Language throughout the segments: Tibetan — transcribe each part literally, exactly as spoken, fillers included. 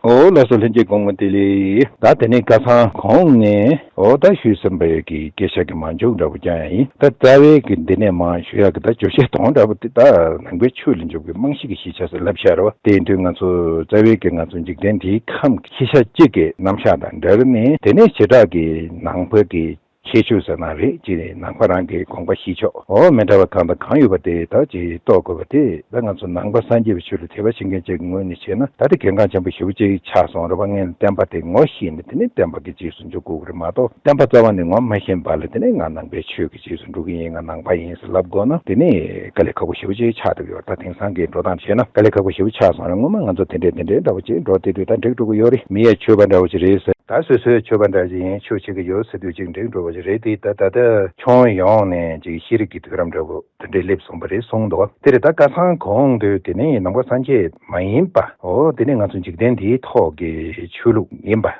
ཨོ་ལགས་སོ། ལྷན་རྒྱས་སྐུ་ངོ་བདེ་ལེགས། ད་དེ་ནས་ཁ་སང་གོང་ནས་ཨོ་ད་ཞུས་ཟིན་པའི་གི་སྐད་ཆ་གི་མ་འཇུག་འདྲ་པོ་ཀྱང་ཡིན། ད་རྩ་བའི་གི་འདི་ནས་མ་ཞུ་ཡག་གི་ད་བརྗོད་བྱའི་དོན་འདྲ་པོ་དེ་ད་ནང་པའི་ཆོས་ལ་འཇུག་པའི་རྨང་གཞི་གི་ཤེས་བྱ་ཟེར་ལབ་བཞག་རེད་བ། དེ་ཡིན་དུས་ང་ཚོ་རྩ་བའི་གི་ང་ཚོ་འཇིག་རྟེན་འདིའི་ཁམས་ཤེས་བྱ་གཅིག་གི་རྣམ་གཞག་དང་འབྲེལ་ནས་དེ་ནས་བྱེ་བྲག་གི་ནང་པའི་གི་ཁྱད་ཆོས་ཟེར་ན་རེད། ཅེས་ནང་པ་རང་གི་དགོངས་པ་བཞེས་ཕྱོགས་ཨོ་མི་འདྲ་བ་གང་དང་གང་ཡོད་པ་དེ་དག་ཅིག་རྟོགས་དགོས་པ་དེ་ད་ང་ཚོ་ནང་པ་སངས་རྒྱས་པའི་ཆོས་ལ་དད་པ་བྱེད་མཁན་ཅིག་གི་ངོས་ནས་བྱས་ན་ད་དེ་གལ་འགངས་ཆེན་པོ་ཞེ་པོ་ཅིག་ཆགས་སོང་རེད་པ། སྔོན་ལ་བསྟན་པ་དེ་ངོ་ཤེས་ནས་དེ་ནས་བསྟན་པ་གི་རྗེས་སུ་འཇུག་དགོས་ཀྱི་རེད་མ་གཏོགས། བསྟན་པ་རྩ་བ་ནས་ངོ་མ་ཤེས་པ་ལ་དེ་ནས་ང་ནང་པའི་ཆོས་ཀྱི་རྗེས་སུ་འགྲོ་གི་ཡིན། ང་ནང་པ་ཡིན་ཟེར་ལབ་དགོས་ན་དེ་ནས་དཀའ་ལས་ཁག་པོ་ཞེ་པོ་ཅིག་ཆགས་བསྡད་ཡོད། ད་དེང་སང་གི་འགྲོ་སྟངས་བྱས་ན་དཀའ་ལས་ཁག་པོ་ཞེ་པོ་ཆགས་སོང་རེད། སྔོན་མ་ང་ཚོ་དེ་འདྲས་དེ་འདྲས་འདྲ་པོ་ཅིག་འགྲོ་བསྡད་དུས་ད་འགྲིག་འགྲོ་གི་ཡོད་རེད། མི་ཡ་ཆོས་པ་འདྲ་པོ་ཅིག་རེད་ཟེར། ད་སོ་སོའི་ཆོས་པ་འདྲ་ཅིག་ཡིན། ཆོས་བྱེད་ཀྱི་ཡོད་ཟེར་དུས་ཅིག་འགྲིག་འགྲོ་བ་ཅིག་རེད་དེ། ད་ད་ལྟ་ཁྱོན་ཡོངས་ནས་ཅིག་ཤེས་རིག་གི་དུས་རབས་འདྲ་པོ་དེ་འདྲས་སླེབས་སོང་བ་རེད་གསུངས་འདུག་དེ་རེད། ད་ཁ་སང་གོང་དུ་དེ་ནས་ནང་པ་སངས་རྒྱས་མ་ཡིན་པ་ཨོ་དེ་ནས་ང་ཚོ་འཇིག་རྟེན་འདིའི་ཐོག་གི་ཆོས་ལུགས་ཡིན་པ།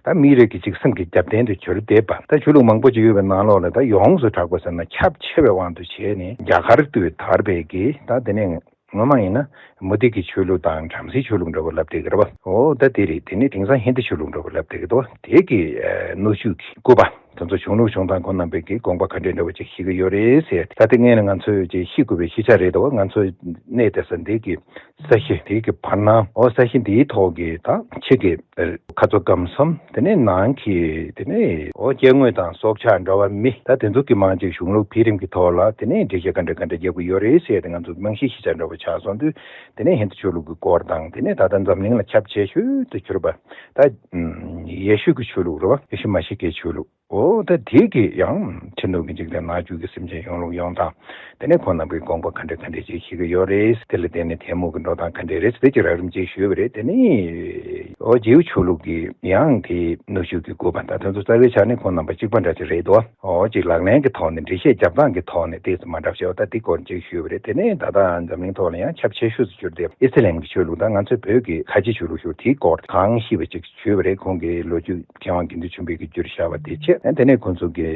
ད་མིའི་རིགས་ཀྱི་ཅིག་སེམས་ཀྱི་རྒྱབ་རྟེན་དུ་གྱུར་བསྡད་པ། ད་ཆོས་ལུགས་མང་པོ་ཅིག་ཡོད་པའི་ནང་ལོགས་ལ་ད་ཡོངས་སུ་གྲགས་པ་ཟེར་ན་ཁྱབ་ཆེ་བའི་དབང་དུ་བྱས་ནས་རྒྱ་གར་དུ་དར་བའི་གི་ད་དེ་ནས་སྔོན་མ་ཡིན་ན་མུ་སྟེགས་ཀྱི་ཆོས་ལུགས་དང་བྲམ་ཟེའི་ཆོས་ལུགས་འདྲ་པོ་ལབ་བསྡད་ཀྱི་རེད་པ། ཨོ་ད་དེ་རེད། དེ་ནས་དེང་སང་ཧིན་དུ་ཆོས་ལུགས་འདྲ་པོ་ལབ་བསྡད་ཀྱི་འདུག་དེ་གི་ཨ་སྣོད་བཅུད་ཀྱི་སྐུད་པ་དེ་ཚོ་བྱུང་ལུགས་བྱུང་སྟངས་ཁོང་རྣམ་པས་ཀྱི་དགོངས་པ་ག་འདྲས་འདྲ་པོ་ཅིག་བཞེས་ཀྱི་ཡོད་རེད་ཟེར། ད་དེ་སྔོན་ལ་ང་ཚོས་ཅིག་ཤེས་དགོས་པའི་ཤེས་བྱ་རེད་འདུག་ང་ཚོ་གནས་བསྡད་ས་འདི་གི་ས་གཞི་དེ་གི་བར་སྣང་ཨོ་ས་གཞི་འདིའི་ཐོག་གི་ད་ཕྱི་གི་ཁ་ཚོ་སྒམ་གསུམ། དེ་ནས་ནང་གི་དེ་ནས་ཨོ་སྐྱེ་དངོས་དང་སྲོག་ཆགས་འགྲོ་བ་མི་ད་དེ་ཚོ་གི་མང་ཅིག་གཞུང་ལུགས་འཕེལ་རིམ་གྱི་ཐོག་ལ་དེ་ནས་འགྲེལ་བཤད་ག་འདྲ་ག་འདྲ་རྒྱག་གི་ཡོད་རེད་ཟེར་ཏེ་ང་ཚོ་རྨང་གཞི་ཤེས་བྱ་འདྲ་པོ་ཆགས་སོང་དུས། དེ་ནས་ཧིན་དུ་ཆོས་ལུགས་ཀྱི་སྐོར་དང་དེ་ནས་ད་ལྟ་འཛམ་གླིང་ལ་ཁྱབ་ཆེ་ཤོས་དུ་གྱུར་པ་ད་ཡེ་ཤུ་གི་ཆོས་ལུགས་རེད་པ། ཡེ་ཤུ་མ་ཤི་ཀའི་ཆོས་ལུགས། ཨོ་ད་དེ་གི་ཡང་ཕྱི་སྣོད་ཀྱི་འཇིག་རྟེན་ནང་བཅུད་ཀྱི་སེམས་ཅན་ཡོངས་ལུགས་ཡོང་སྟངས། དེ་ནས་ཁོང་རྣམ་པའི་དགོངས་པ་ག་འདྲ་ག་འདྲ་ཅིག་བཞེས་ཀྱི་ཡོད་རེད། དེ་ལ་བརྟེན་ནས་ཐལ་མོ་གི་འགྲོ་སྟངས་ག་འདྲ་རེད་ཟེར་ཅིག་རགས་རིམ་ཅིག་ཞུས་པ་རེད། དེ་ནས་ཨོ་ཇིའུ་ཆོས་ལུགས་ཀྱི་ཡང་དེ་སྣོད་བཅུད་ཀྱི་སྐུད་པ་ད་དེ་ཚོ་རྩ་བའི་ཆ་ནས་ཁོང་རྣམ་པ་གཅིག་པ་འདྲ་ཅིག་རེད་དོ། ཨོ་ཅིག་ལག་ལེན་གྱི་ཐོག་ནས་འགྲེལ་བཤད་རྒྱབ་སྟངས་ཀྱི་ཐོག་ནས་ཏོག་ཙམ་མ་འདྲ་བ་ཞིག་ད་དེ་སྐོར་ཅིག་ཞུས་པ་རེད། དེ་ནས་ད་ལྟ་འཛམ་གླིང་ཐོག་ལ་ཡང་ཁྱབ་ཆེ་ཤོས་སུ་གྱུར་ཏེ་ཨི་སི་ལམ་གྱི་ཆོས་ལུགས་དང་ང་ཚོའི་བོད་ཀྱི་ཁ་ཆེ་ཆོས་ལུགས་ཤིག་དེའི་སྐོར་གང་ཤེས་པ་ཅིག་ཞུས་པ་རེད། ཁོང་གི་ལོ་རྒྱུས་མཁས་དབང་དགེ་འདུན་ཆོས་འཕེལ་གྱིས་བསྒྱུར་བཞག་པ་དེ་བྱས། དེ་ནས་ཁོང་ཚོ་གི་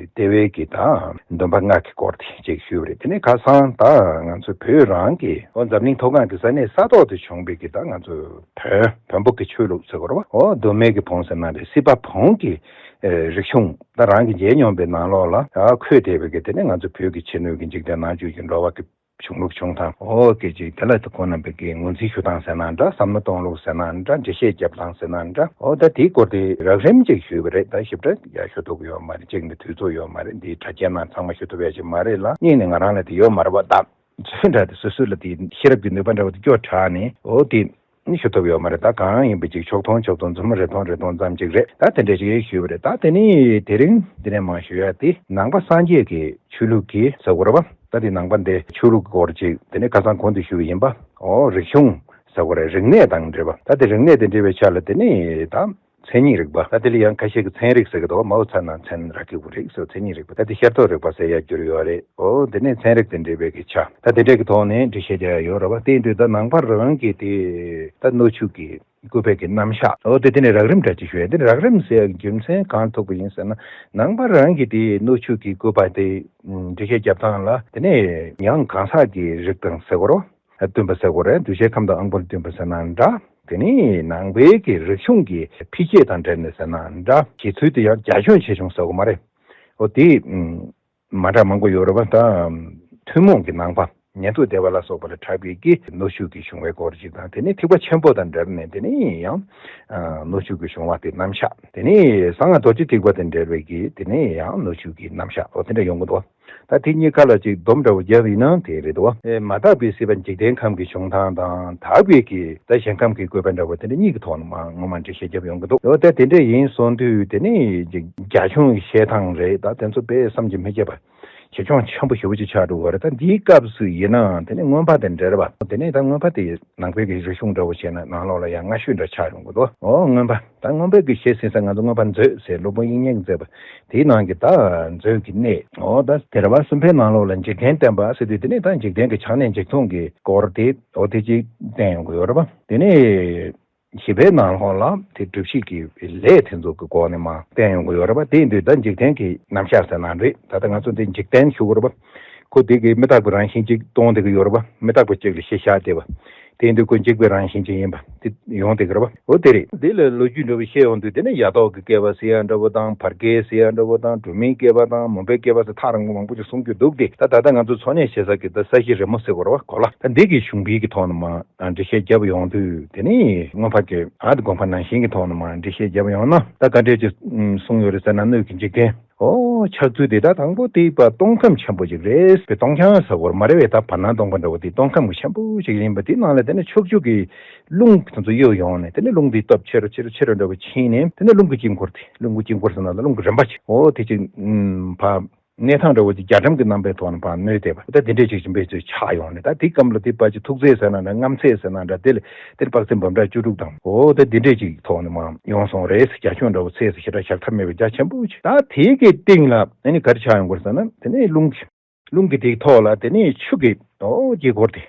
ལྟེ་བའི་གི་དང་འདོན་པ་ལྔ་གི་སྐོར་དེ་ཅིག་ཞུས་པ་རེད། དེ་ནས་ཁ་སང་ད་ང་ཚོ་བོད་རང་གི་ཨོ་འཛམ་གླིང་མཐོ་སྒང་གི་ས་གནས་ས་ཐོག་ཏུ་བྱུང་བའི་གི་ད་ང་ཚོ་བོན་བོན་པོ་གི་ཆོས་ལུགས་ཟེར་དགོས་རེད་པ། ཨོ་མདོ་སྨད་ཀྱི་བོན་ཟེར་ན་རེད། སྲིད་པ་བོན་གྱི་ཨེ་རིག་གཞུང་ད་རང་གི་མཇལ་མྱོང་པའི་ནང་ལོགས་ལ་ཨ་འཁོད་བསྡད་པའི་གི་དེ་ནས་ང་ཚོ་བོད་ཀྱི་ཕྱི་སྣོད་ཀྱི་འཇིག་རྟེན་ནང་བཅུད་ཀྱི་འགྲོ་བ་གི་བྱུང་ལུགས་བྱུང་སྟངས་ཨོ་སྐད་ཅིག་དེ་ལ་ཁོང་རྣམ་པས་ཀྱི་ངོས་འཛིན་ཞུ་སྟངས་ཟེར་ན་འདྲ། བསམ་བློ་གཏོང་ལུགས་ཟེར་ན་འདྲ། འགྲེལ་བཤད་རྒྱབ་སྟངས་ཟེར་ན་འདྲ། ཨོ་ད་དེའི་སྐོར་དེ་རགས་རིམ་ཅིག་ཞུས་པ་རེད། ད་ཞིབ་ཕྲ་ཡ་ཞུ་ཐུབ་ཀྱི་ཡོད་མ་རེད། གཅིག་ནས་དུས་ཚོད་ཡོད་མ་རེད། འདིའི་དྲ་རྒྱའི་ནང་ཚང་མ་ཞུ་ཐུབ་ཡ་ཅིག་མ་རེད་ལ། གཉིས་ནས་ང་རང་ལ་དེ་ཡོད་མ་རེད་པ། ད་ཚོད་འདྲ་དེ་སོ་སོ་ལ་དེ་ཤེས་རབ་ཀྱི་ནུས་པ་འདྲ་བོ་དེ་སྐྱོ་དྲགས་ནས་ཨོ་དེ་ནི་ཞུ་ཐུབ་ཡོད་མ་རེད། ད་གང་ཡིན་པ་ཅིག་ཕྱོགས་མཐོང་ཕྱོགས་མཐོང་མཚན་མོ་རེ་མཐོང་རེ་མཐོང་ཙམ་ཅིག་རེད། ད་དེ་འདྲ་ཞིག་ཞུས་པ་རེད། ད་དེ་ནི་དེ་རིང་འདི་ནས་མར་ཞུ་ཡ་དེ་ནང་པ་སངས་རྒྱས་ཀྱི་ཆོས་ལུགས་ཀྱི་ཟེར་དགོས་རེད་པ། ད་དེ་ནང་པ་འདི་ཆོས་ལུགས་སྐོར་ཅིག་དེ་ནས་ཁ་སང་གོང་དུ་ཞུས་པ་ཡིན་པ། ཨོ་རིག་གཞུང་ཟེར་དགོས་རེད། རིག་གནས་དང་འབྲེལ་བ། ད་དེ་རིག་གནས་དེ་འབྲེལ་བའི་ཆ་ལ་དེ་ནི་ད་མཚན་ཉིད་རིག་པ། ད་དེ་ལ་ཡང་ཁ་ཤས་ཀྱིས་ཚན་རིག་ཟེར་གྱི་འདུག་མའོ་ཚ་ནང་ཚན་རག་གི་བུ་རིག་ཟེར་མཚན་ཉིད་རིག་པ། ད་དེ་ཤེས་རྟོགས་རིག་པ་ཟེར་ཡ་བསྒྱུར་ཡོད་རེད། ཨོ་དེ་ནས་ཚན་རིག་དང་འབྲེལ་བའི་གི་ཆ་ད་དེ་འདྲས་ཀྱི་ཐོག་ནས་འགྲེལ་བཤད་རྒྱག་ཡ་ཡོད་རེད་པ། དེ་ཡིན་དུས་ད་ནང་པ་རང་གི་དེ་ད་སྣོད་བཅུད་ཀྱི་སྐུད་པའི་གི་རྣམ་གཞག་ཨོ་དེ་དེ་ནས་རགས་རིམ་འདྲ་ཅིག་ཞུ་ཡ། དེ་རགས་རིམ་ཟེར་ཡ་གི་རྒྱུ་མཚན་གང་ཐུག་པ་ཡིན་ཟེར་ན། ནང་པ་རང་གི་དེ་སྣོད་བཅུད་ཀྱི་སྐུད་པ་དེ་འགྲེལ་བཤད་རྒྱབ་སྟངས་ལ་དེ་ནས་ཡང་གང་ཟག་གི་རིགས་དང་ཟེར་དགོས་རེད། བསྟུན་པ་ཟེར་དགོས་རེད། འདུ་བྱེད་ཁམས་དང་དབང་པོ་ལ་བསྟུན་པ་ཟེར་ན་འདྲ། དེ་ནི་ནང་པའི་གི་རིག་གཞུང་གི་འཕེལ་རྒྱས་དང་འབྲེལ་ནས་ཟེར་ན་འདྲ། བྱེད་ཚུལ་དེ་ཡང་རྒྱ་ཁྱོན་ཆེ་ཆུང་ཟེར་དགོས་མ་རེད། འོ་དེ་མ་འདྲ་མང་པོ་ཡོད་རེད་པ། ད་ཐུན་མོང་གི་ནང་པ་ཉན་ཐོས་སྡེ་པ་ལ་སོགས་པ་ལ་གྲགས་པའི་གི་སྣོད་བཅུད་ཀྱི་བྱུང་བའི་སྐོར་ཅིག་དང་། དེ་ནི་ཐེག་པ་ཆེན་པོ་དང་འབྲེལ་ནས་དེ་ནི་ཡང་སྣོད་བཅུད་ཀྱི་བྱུང་བ་དེ་རྣམ་གཞག་དེ་ནི་གསང་སྔགས་རྡོ་རྗེ་ཐེག་པ་དང་འབྲེལ་བའི་གི་དེ་ནི་ཡང་སྣོད་བཅུད་ཀྱི་རྣམ་གཞག་འོ་དེ་འདྲ་ཡོང་གི་འདུག་ད་དེ་གཉིས་ཀ་ལ་ཅིག་སྡོམ་འདྲ་བོ་བརྒྱབ་ཡིན་ན་དེ་རེད་དོ། ཨེ་མ་དག་པའི་སྲིད་པ་འཇིག་རྟེན་ཁམས་ཀྱི་བྱུང་སྟངས་དང་། དག་པའི་གི་ད་གཞན་ཁམས་ཀྱི་བཀོད་པ་འདྲ་བོ་དེ་འདྲ་གཉིས་ཀྱི་ཐོག་ནས་མ་ངོ་མ་འགྲེལ་བཤད་བརྒྱབ་ཡོང་གི་འདུག་འོ་ད་དེ་འདྲ་ཡིན་སོང་དུས་དེ་ནི་ཅིག་རྒྱ་ཁྱོན་བཤད་སྟངས་རེད། ད་དེ་ཚོ་དཔེ་བསམ་གྱིས་མི་ཁྱབ་པ་ཆེ་ཆུང་ཆེན་པོ་ཞེ་པོ་ཅིག་ཆགས་འགྲོ་བ་རེད། ད་འདིའི་སྐབས་སུ་ཡིན་ནའང་དེ་ནི་མངོན་པ་དང་འབྲེལ་བ་དེ་ནི་ད་མངོན་པ་དེ་ནང་པའི་གི་རིག་གཞུང་འདྲ་བོ་བྱས་ན་ནང་ལོགས་ལ་ཡང་སྔ་ཤོས་འདྲ་ཆགས་ཡོང་གི་འདུག་འོ་མངོན་པ། ད་མངོན་པའི་གི་གཞི་ཟིན་ས་ང་ཚོ་མངོན་པ་མཛོད་ཟེར་སློབ་དཔོན་དབྱིག་གཉེན་གྱིས་མཛད་པ་དེའི་ནང་གི་ད་མཛོད་ཀྱི་གནས། འོ་ད་ཐེག་པ་གསུམ་པའི་ནང་ལོགས་ལ་འཇིག་རྟེན་བསྟན་པ་ཟེར་དུས་དེ་ནི་ད་འཇིག་རྟེན་གྱི་ཆགས་གནས་འཇིག་མཚུངས་ཀྱི་སྐོར་དེ་འོ་དེ་ཅིག་བསྟན་ཡོང་གི་ཡོད་རེད་པ། དེ་ནས་བཞི་པའི་ནང་ལོགས་ལ་དེ་སྒྲུབ་བྱེད་ཀྱི་ལས་དེ་ཚོ་གི་སྒོ་ནས་མར་བསྟན་ཡོང་གི་ཡོད་རེད་པ། དེ་ཡིན་དུས་ད་འཇིག་རྟེན་གྱི་རྣམ་གཞག་ཟེར་ན་རེད། ད་ལྟ་ང་ཚོ་འདི་འཇིག་རྟེན་ཞུ་གི་རེད་པ། ཁོ་དེ་གི་མི་རྟག་པའི་རང་བཞིན་ཅིག་སྟོང་བསྡད་ཀྱི་ཡོད་རེད་པ། མི་རྟག་པ་ཅིག་ལ་གཞི་བཞག་བསྡད་པ། དེ་ཡིན་དུས་ཁོ་འཇིག་པའི་རང་བཞིན་ཅིག་ཡིན་པ་དེ་ཡོང་བསྡད་ཀྱི་རེད་པ། འོ་དེ་རེད། འདི་ལ་ལོ་རྒྱུས་འདྲ་བོ་བཤད་ཡོང་དུས་དེ་ནི་ཡ་ཐོག་གི་བསྐལ་པ་ཟེར་ཡ་འདྲ་བོ་དང་བར་བསྐལ་ཟེར་ཡ་འདྲ་བོ་དང་གྲུབ་མིའི་བསྐལ་པ་དང་མུན་པའི་བསྐལ་པ་ཟེར་ཐག་རིང་པོ་མང་པོ་ཅིག་གསུང་རྒྱུ་འདུག་སྟེ། ད་ད་ལྟ་ང་ཚོ་འཚོ་གནས་བྱེད་ས་གི་ད་ས་གཞི་རི་མོ་ཟེར་དགོས་རེད་པ། གོ་ལ་ད་འདི་གི་གཞུང་པའི་གི་ཐོག་ནས་མར་འགྲེལ་བཤད་བརྒྱབ་ཡོང་དུས་དེ་ནི་སྔོན་མ་གི་ཨ་དགོངས་པ་ནང་བཞིན་གི་ཐོག་ནས་མར་འགྲེལ་བཤད་བརྒྱབ་ཡོང་ན་ད་ག་འདྲས་ཅིག་གསུངས་ཡོད་རེད་ཟེར་ན། སྣོད་ཀྱི་འཇིག་རྟེན། ཨོ། ཆགས་ཚུལ་དེ་ད་དང་པོ་དེ་པ་སྟོང་ཁམས་ཆེན་པོ་ཅིག་རེད་པས། སྟོང་རྐྱང་ཟེར་དགོས་མ་རེད་པས། ད་བར་སྣང་སྟོང་པ་འདྲ་བོ་དེ་སྟོང་ཁམས་ཀྱི་ཆེན་པོ་ཅིག་ཡིན་པ། དེའི་ནང་ལ་དེ་ནི་ཕྱོགས་བཅུ་གི་རླུང་དེ་ཚོ་གཡོ་ཡོང་ནས་དེ་ནི་རླུང་དེའི་སྟོབས་ཆེ་རུ་ཆེ་རུ་ཆེ་རུ་འདྲ་བོ་ཕྱིན་ནས་དེ་ནི་རླུང་གི་དཀྱིལ་འཁོར་དེ། རླུང་གི་དཀྱིལ་འཁོར་ཟེར་ན་ད་རླུང་གི་རིམ་པ་ཅིག་ཨོ་དེ་ཅིག་ཕ་གནས་སྟངས་འདྲ་བོ་ཅིག་རྒྱ་གྲམ་གྱི་རྣམ་པའི་ཐོག་ནས་ཕར་གནོན་བསྡད་པ། ད་དེ་འདྲས་ཅིག་རིམ་པས་ཚུར་ཆགས་ཡོང་ནས། ད་དེ་སྐབས་ལ་དེ་པ་ཅིག་ཐུག་ཚད་ཟེར་ན་འདྲ། རྔམ་ཚད་ཟེར་ན་འདྲ། དེ་ལ་དེ་ལ་དཔག་ཚད་འབུམ་ཕྲག་བཅུ་དྲུག་དང་། ཨོ་ད་དེ་འདྲས་ཅིག་ཐོག་ནས་མར་ཡོང་སོང་རེད། རྒྱ་ཁྱོན་འདྲ་བོ་ཚད་ཟེར་ཞེ་དྲག་བཞག་ཐབས་མེད་པའི་རྒྱ་ཆེན་པོ་ཅིག་ད་དེ་གི་སྟེང་ལ་ཨ་ནི་ག་རེ་ཆགས་ཡོང་གི་རེད་ཟེར་ན། དེ་ནས་རླུང་གི་རླུང་གི་དེའི་ཐོག་ལ་དེ་ནས་ཆུ་གི་ཨོ་དཀྱིལ་འཁོར་དེ་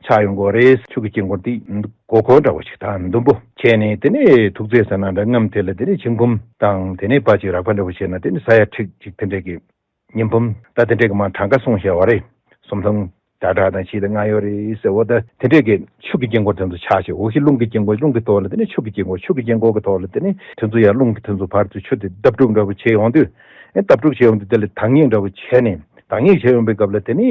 ཆགས་ཡོང་གི་རེད། ཆུ་གི་དཀྱིལ་འཁོར་དེ་སྒོར་སྒོར་འདྲ་བོ་ཅིག་ད་ཟླུམ་པོ་བྱས་ནས་དེ་ནས་ཐུག་ཚད་ཟེར་ན་འདྲ། རྔམ་དེ་ལ་དེ་ནས་བྱིང་བུམ་དང་དེ་ནས་པ་ཅིག་རགས་པ་འདྲ་བོ་བྱས་ན་དེ་ནས་ས་ཡ་ཁྲི་ཅིག་དེ་འདྲས་ཀྱི་ཉིས་བུམ་ད་དེ་འདྲས་ཀྱི་མར་གྲངས་ཀ་གསུངས་བཞག་པ་རེད། སུམ་སྟོང་བརྒྱ་ཕྲག་དང་བཞི་དང་ལྔ་ཡོད་རེད་ཟེར། འོ་ད་དེ་འདྲས་ཀྱི་ཆུ་གི་དཀྱིལ་འཁོར་དེ་ཚོ་ཆགས་ཤིག་འོ་ཞིག་རླུང་གི་དཀྱིལ་འཁོར། རླུང་གི་ཐོག་ལ་དེ་ནས་ཆུ་གི་དཀྱིལ་འཁོར། ཆུ་གི་དཀྱིལ་འཁོར་གྱི་ཐོག་ལ་དེ་ནས་དེ་ཚོ་ཡར། རླུང་གི་དེ་ཚོ་བར་དུ་ཆུ་དེ་འདབ་དཀྲུག་འདྲ་བོ་བྱས་ཡོང་དུས། ཨེ་འདབ་དཀྲུག་བྱས་ཡོང་དུས་དེ་ལ་དྭངས་སྙིགས་འདྲ་བོ་བྱས་ནས། དྭངས་སྙིགས་བྱས་ཡོང་པའི་སྐབས་ལ་དེ་ནས་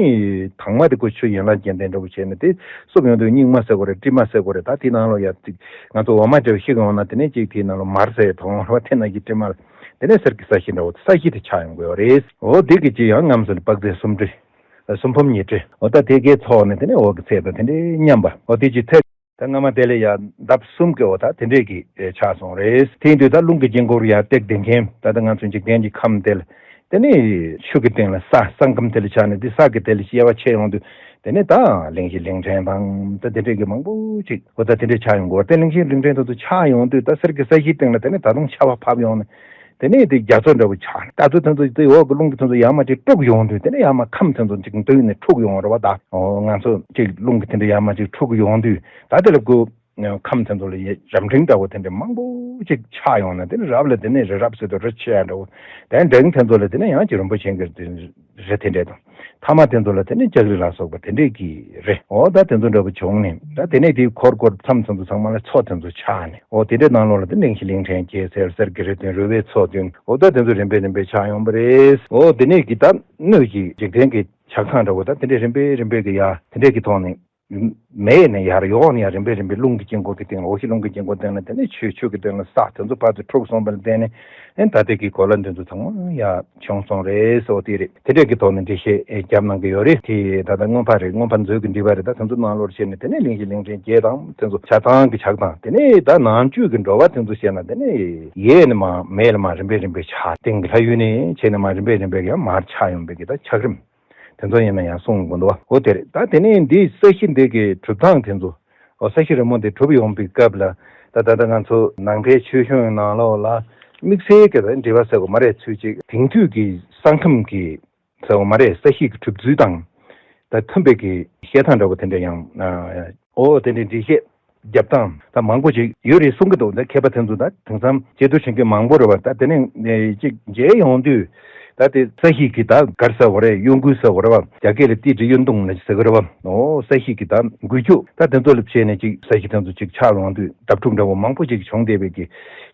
དྭངས་མ་དེ་ཁོ་ཆུ་ཡན་ལག་བརྒྱད་ལྡན་འདྲ་བོ་བྱས་ནས་དེ་སུབ་ཡོང་དུས་སྙིགས་མ་ཟེར་དགོས་རེད། དྲི་མ་ཟེར་དགོས་རེད། ད་དེའི་ནང་ལོགས་ཡ་ཅིག་ང་ཚོ་འོ་མ་འདྲ་བོ་ཤི་གི་ཡོང་ན་དེ་ནས་ཅིག་དེའི་ནང་ལོགས་མར་ཟེར་ཡ་མཐོང་ཡོང་རེད་པ། དེ་ནང་གི་དྲི་མ་ལ། དེ་ནས་གསེར་གྱི་ས་གཞི་འདྲ་བོ་ས་གཞི་དེ་ཆགས་ཡོང་གི་ཡོད་རེད། འོ་དེ་གི་ཅི་ཡང་རྔམ་ཟེར་ནས་དཔག་ཚད་སུམ་ཁྲི། སུམ་བུམ་ཉི་ཁྲི། འོ་ད་དེ་གའི་ཚོགས་ནས་དེ་ནས་འོ་གི་ཚད་དང་དེ་འདྲའི་མཉམ་པ། འོ་དེ་ཅི་ཚད། ད་སྔ་མ་དེ་ལས་ཡང་ལྡབ་གསུམ་གྱི་འོ་ད་དེ་འདྲས་ཀྱི་ཆགས་སོང་རེད། དེ་ཡིན་དུས་ད་རླུང་གི་དཀྱིལ་འཁོར་ཡར་བཏེགས་བསྡད་མཁན། ད་ལྟ་ང་ཚོ་འཇིག་རྟེན་གྱི་ཁམས་དེ་ལ། དེ་ནས་ཆུ་གི་སྟེང་ལ་ས། ས་ཁམས་དེ་ལ་ཆགས་ནས་དེ་ས་གི་དེ་ལ་དབྱེ་བ་ཕྱེ་ཡོང་དུས། དེ་ནས་ད་གླིང་བཞི་གླིང་ཕྲན་དང་ད་དེ་འདྲས་ཀྱི་མང་པོ་ཅིག་འོ་ད་དེ་འདྲས་ཆགས་ཡོང་གི་ཡོད་རེད། དེ་གླིང་བཞི་གླིང་ཕྲན་དེ་ཚོ་ཆགས་ཡོང་དུས་ད་གསེར་གྱི་ས་གཞིའི་སྟེང་ལ་དེ་ནས་ད་དུང་ཆར་པ་བབས་ཡོང་ནས། དེ་ནས་དེ་རྒྱ་མཚོ་འདྲ་བོ་ཆགས་ནས། རྟ་མཚོ་དེ་ཚོ་དེ་འོག་གི་རླུང་གི་དེ་ཚོ་ཡར་མར་ཅིག་དཀྲུག་ཡོང་དུས། དེ་ནས་ཡར་མར་ཁམས་དེ་ཚོ་ཅིག་འདུས་ནས་འཁྲུགས་ཡོང་རེད་པ། ད་འོ་ང་ཚོ་ཅིག་རླུང་གི་དེ་འདྲ་ཡར་མར་ཅིག་འཁྲུགས་ཡོང་དུས། ད་དེ་ལ་ཁོ་ཁམས་དེ་ཚོ་ལ་ཡ་རབ་འབྲིང་འདྲ་བོ་དེ་འདྲ་མང་པོ་ཅིག་ཆགས་ཡོང་ནས། དེ་ནས་རབ་ལ་དེ་ནས་རི་རབ་ཟེར་དུས་རི་ཆེ་ཡ་འདྲ་བོ། དེ་འབྲིང་དེ་ཚོ་ལ་དེ་ནས་ཡང་ཅིག་རིན་པོ་ཆེ་གི་རི་དེ་འདྲས་དང་། ཐ་མ་དེ་ཚོ་ལ་དེ་ནས་ལྕགས་རི་ལ་སོགས་པ་དེ་འདྲས་ཀྱི་རེད། འོ་ད་དེ་ཚོ་འདྲ་བོ་བྱུང་ནས། ད་དེ་ནས་དེའི་འཁོར་འཁོར་མཚམས་མཚམས་སུ་ཚང་མ་ལ་མཚོ་དེ་ཚོ་ཆགས་ནས། འོ་དེ་འདྲའི་ནང་ལོགས་ལ་དེ་གླིང་བཞི་གླིང་ཕྲན་བརྒྱད་ཟེར། གསེར་གྱི་རི་བདུན། རོལ་པའི་མཚོ་བདུན། འོ་ད་དེ་ཚོ་རིམ་པས་རིམ་པས་ཆགས་ཡོང་པ་རེད། འོ་དེ་ནས་ཀྱི་ད་སྣོད་ཀྱི་འཇིག་རྟེན་གྱི་ཆགས་སྟངས་འདྲ་བོ་ད་དེ་འདྲའི་རིམ་པས་རིམ་པས་ཀྱི་ཡ་དེ་འདྲས་ཀྱི་ཐོག་ནས། མེ་ནས་ཡར་འོག་ནས་ཡར་རིམ་པས་རིམ་པས་རླུང་གི་དཀྱིལ་འཁོར་གྱི་སྟེང་ལ། འོ་ཞིག་རླུང་གི་དཀྱིལ་འཁོར་སྟེང་ལ་དེ་ནས་ཆུ། ཆུ་གི་སྟེང་ལ་ས། དེ་ཚོ་བར་དུ་འཁྲུགས་སོང་བ་ལ་བརྟེན་ནས། ཨེ་ད་ལྟའི་གི་གོ་ལ་འདི་ཚོ་ཚང་མ་ཡ་བྱུང་སོང་རེད་ཟེར་བ་དེ་རེད། དེ་འདྲས་ཀྱི་ཐོག་ནས་འགྲེལ་བཤད་ཨེ་བརྒྱབ་གནང་གི་ཡོད་རེད། དེ་ད་ལྟ་མངོན་པ་རེད། མངོན་པ་མཛོད་ཀྱི་འགྲེལ་པ་རེད། ད་དེ་ཚོ་ནང་ལོགས་བྱས་ནས་དེ་ནས་གླིང་བཞི་གླིང་ཕྲན་བརྒྱད་དང་དེ་ཚོ་ཆགས་སྟངས་ཀྱི་ཆགས་སྟངས། དེ་ནས་ད་ནང་བཅུད་ཀྱི་འགྲོ་བ་དེ་ཚོ་བཤད་ན། དེ་ནས་ཡས་ནས་མར་མེ་ལ་མར་རིམ་པས་རིམ་པས་ཆགས། སྟེང་གི་ལྷ་ཡུལ་ནས་བྱས་ནས་མར་རིམ་པས་རིམ་པས་ཡར་མར་ཆགས་ཡོང་བའི་གི་ད་ཆགས་རིམ། དེ་ཚོ་ཡིན་ན་ཡང་གསུང་དགོས་འདུག་པ། འོ་དེ་རེད། ད་དེ་ནས་འདི་ས་གཞི་འདི་གི་གྲུབ་སྟངས་དེ་ཚོ། འོ་ས་གཞི་རི་མོ་འདི་གྲུབ་ཡོང་པའི་སྐབས་ལ། ད་ད་ལྟ་ང་ཚོ་ནང་པའི་ཆོས་གཞུང་གི་ནང་ལོགས་ལ་དམིགས་བསལ་གྱི་ད་འགྲེལ་པ་ཟེར་དགོས་མ་རེད། ཚུལ་གཅིག་དེང་དུས་ཀྱི་ས་ཁམས་ཀྱི་ཟེར་དགོས་མ་རེད། ས་གཞི་གི་གྲུབ་ཚུལ་དང་ད་མཐུན་པའི་གི་བཤད་སྟངས་འདྲ་བོ་དེ་འདྲ་ཡང་འོ་དེ་འདྲའི་འགྲེལ་བཤད་རྒྱབ་སྟངས་ད་མང་པོ་ཞིག་ཡོད་རེད་གསུང་གི་འདུག་ད་མཁས་པ་དེ་ཚོ་ད་དེང་སང་མཇལ་དུ་ཕྱིན་མཁན་མང་པོ་རེད་པ། ད་དེ་ནས་ཅིག་མཇལ་ཡོང་དུས། ད་དེ་ས་གཞི་གི་ད་ག་རེ་ཟེར་དགོས་རེད། གཡོ་འགུལ་ཟེར་དགོས་རེད་པ། རྒྱ་སྐད་ལ་ཏི་ཏི་གཡུ་མདུང་ལ་ཟེར་གི་རེད་པ། འོ་ས་གཞི་གི་ད་འགུལ་སྐྱོད་ད་དེ་ཚོ་ལ་བྱས་ནས་ཅིག་ས་གཞི་དེ་ཚོ་ཅིག་ཆགས་ཡོང་དུས་འདབ་དཀྲུག་འདྲ་བོ་མང་པོ་ཞིག་བྱུང་བསྡད་པའི་གི་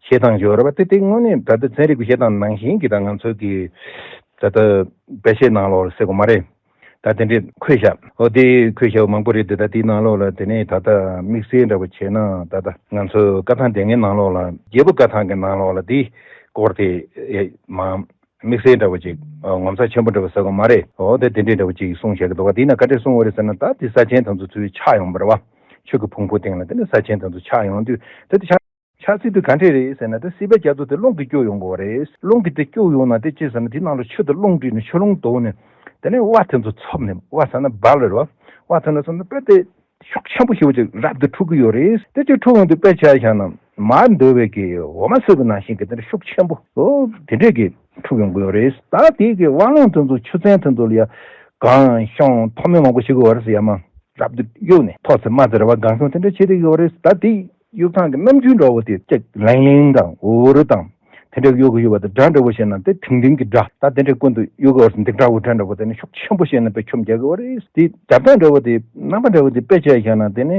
བཤད་སྟངས་ཡོད་རེད་པ། དེ་དེ་དངོས་གནས་ད་ལྟ་ཚན་རིག་གི་བཤད་སྟངས་ནང་བཞིན་གྱི་ད་ང་ཚོ་གི་ད་ལྟ་དཔེ་བཤད་ནང་ལོགས་ལ་ཟེར་དགོས་མ་རེད། ད་དེ་འདྲའི་འཁོད་བཞག་འོ་དེ་འཁོད་བཞག་པ་མང་པོ་རེད་དེ། ད་དེའི་ནང་ལོགས་ལ་དེ་ནས་ད་ལྟ་དམིགས་བསལ་འདྲ་བོ་བྱས་ན། ད་ལྟ་ང་ཚོ་བཀའ་ཐང་སྡེ་ལྔའི་ནང་ལོགས་ལ། རྒྱལ་པོ་བཀའ་ཐང་གི་ནང་ལོགས་ལ་དེའི་སྐོར་དེ་ཨེ་མ་དམིགས་བསལ་འདྲ་བོ་ཅིག་ངོ་མཚར་ཆེན་པོ་འདྲ་བོ་ཟེར་དགོས་མ་རེད། འོ་དེ་དེ་འདྲའི་འདྲ་བོ་ཅིག་གསུངས་བཞག་གི་འདུག་པ། དེས་ན་ག་འདྲས་གསུངས་པ་རེད་ཟེར་ན། ད་དེ་ས་ཆེན་དེ་ཚོ་ཚུར་ཆགས་ཡོང་བ་རེད་པ། ཆུ་གི་ཕུང་པོ་སྟེང་ལ་དེ་ནས་ས་ཆེན་དེ་ཚོ་ཆགས་ཡོང་དུས། ད་དེ་ཆགས་ཆགས་ཚུལ་དེ་ག་འདྲས་རེད་ཟེར་ན། ད་སྲིད་པའི་རྒྱ་མཚོ་དེ་རླུང་གིས་སྐྱོ་ཡོང་གི་ཡོད་རེད། རླུང་གིས་དེ་སྐྱོ་ཡོང་ན་དེ་ཅི་ཟེར་ན། དེའི་ནང་ལ་ཆུ་དང་རླུང་འདྲེས་ནས་ཆུ་རླུང་བརྡོལ་ནས། དེ་ནས་དབའ་དེ་ཚོ་ཚུབ་ནས། དབའ་ཟེར་ན་བལ་རེད་པ། དབའ་དེ་ཚོ་ཚུབ་ནས་དཔེ་དེ་ཤུགས་ཆེན་པོ་ཞེ་པོ་ཅིག་རབ་ཏུ་འཁྲུག་གི་ཡོད་རེད། དེ་ཅིག་འཁྲུག་ཡོང་དུས་དཔེ་ཆ་བཞག་ན་མར་འདོར་བའི་གི་འོ་མ་སོས་པ་ནང་བཞིན་གྱི་དེ་འདྲ་ཤུགས་ཆེན་པོ་འོ་དེ་འདྲས་ཀྱི་འཁྲུག་ཡོང་གི་ཡོད་རེད། ད་དེ་གི་དབའ་རླུང་དེ་ཚོ་ཆུ་ཚན་དེ་ཚོ་ལ་ཡ་གང་ཤོང་ཐོག་མེད་མང་པོ་ཞིག་གི་བར་སི་ཡ་མ་རབ་ཏུ་གཡུགས་ནས། ཐོག་ཚེ་མ་ཚེ་ར་བ་གང་བྱུང་དེ་འདྲ་བྱེད་བསྡད་ཀྱི་ཡོད་རེད། ད་དེ་གཡུག་ཐང་གི་རྣམ་འགྱུར་འདྲ་བོ་དེ་ཅིག་ལིང་ལིང་དང་འུར་འུར་དང་ དེ་འདྲ་གི་གཡོ་གི་ཡོད་པ་དང་། སྒྲ་འདྲ་བོ་བཤད་ན་དེ་དིང་དིང་གི་སྒྲ། ད་དེ་འདྲའི་ཀུན་ཏུ་གཡོ་གི་བར་སུ་འདེགས་སྒྲ་འོ་སྒྲ་འདྲ་བོ་དེ་ནི་ཤུགས་ཆེན་པོ་བཤད་ན་དཔེ་ཁྱོམ་རྒྱག་གི་བ་རེད། དེ་རྒྱབ་སྟངས་འདྲ་བོ་དེ་རྣམ་པ་འདྲ་བོ་དེ་དཔེ་ཆ་བཞག་ན་དེ་ནི་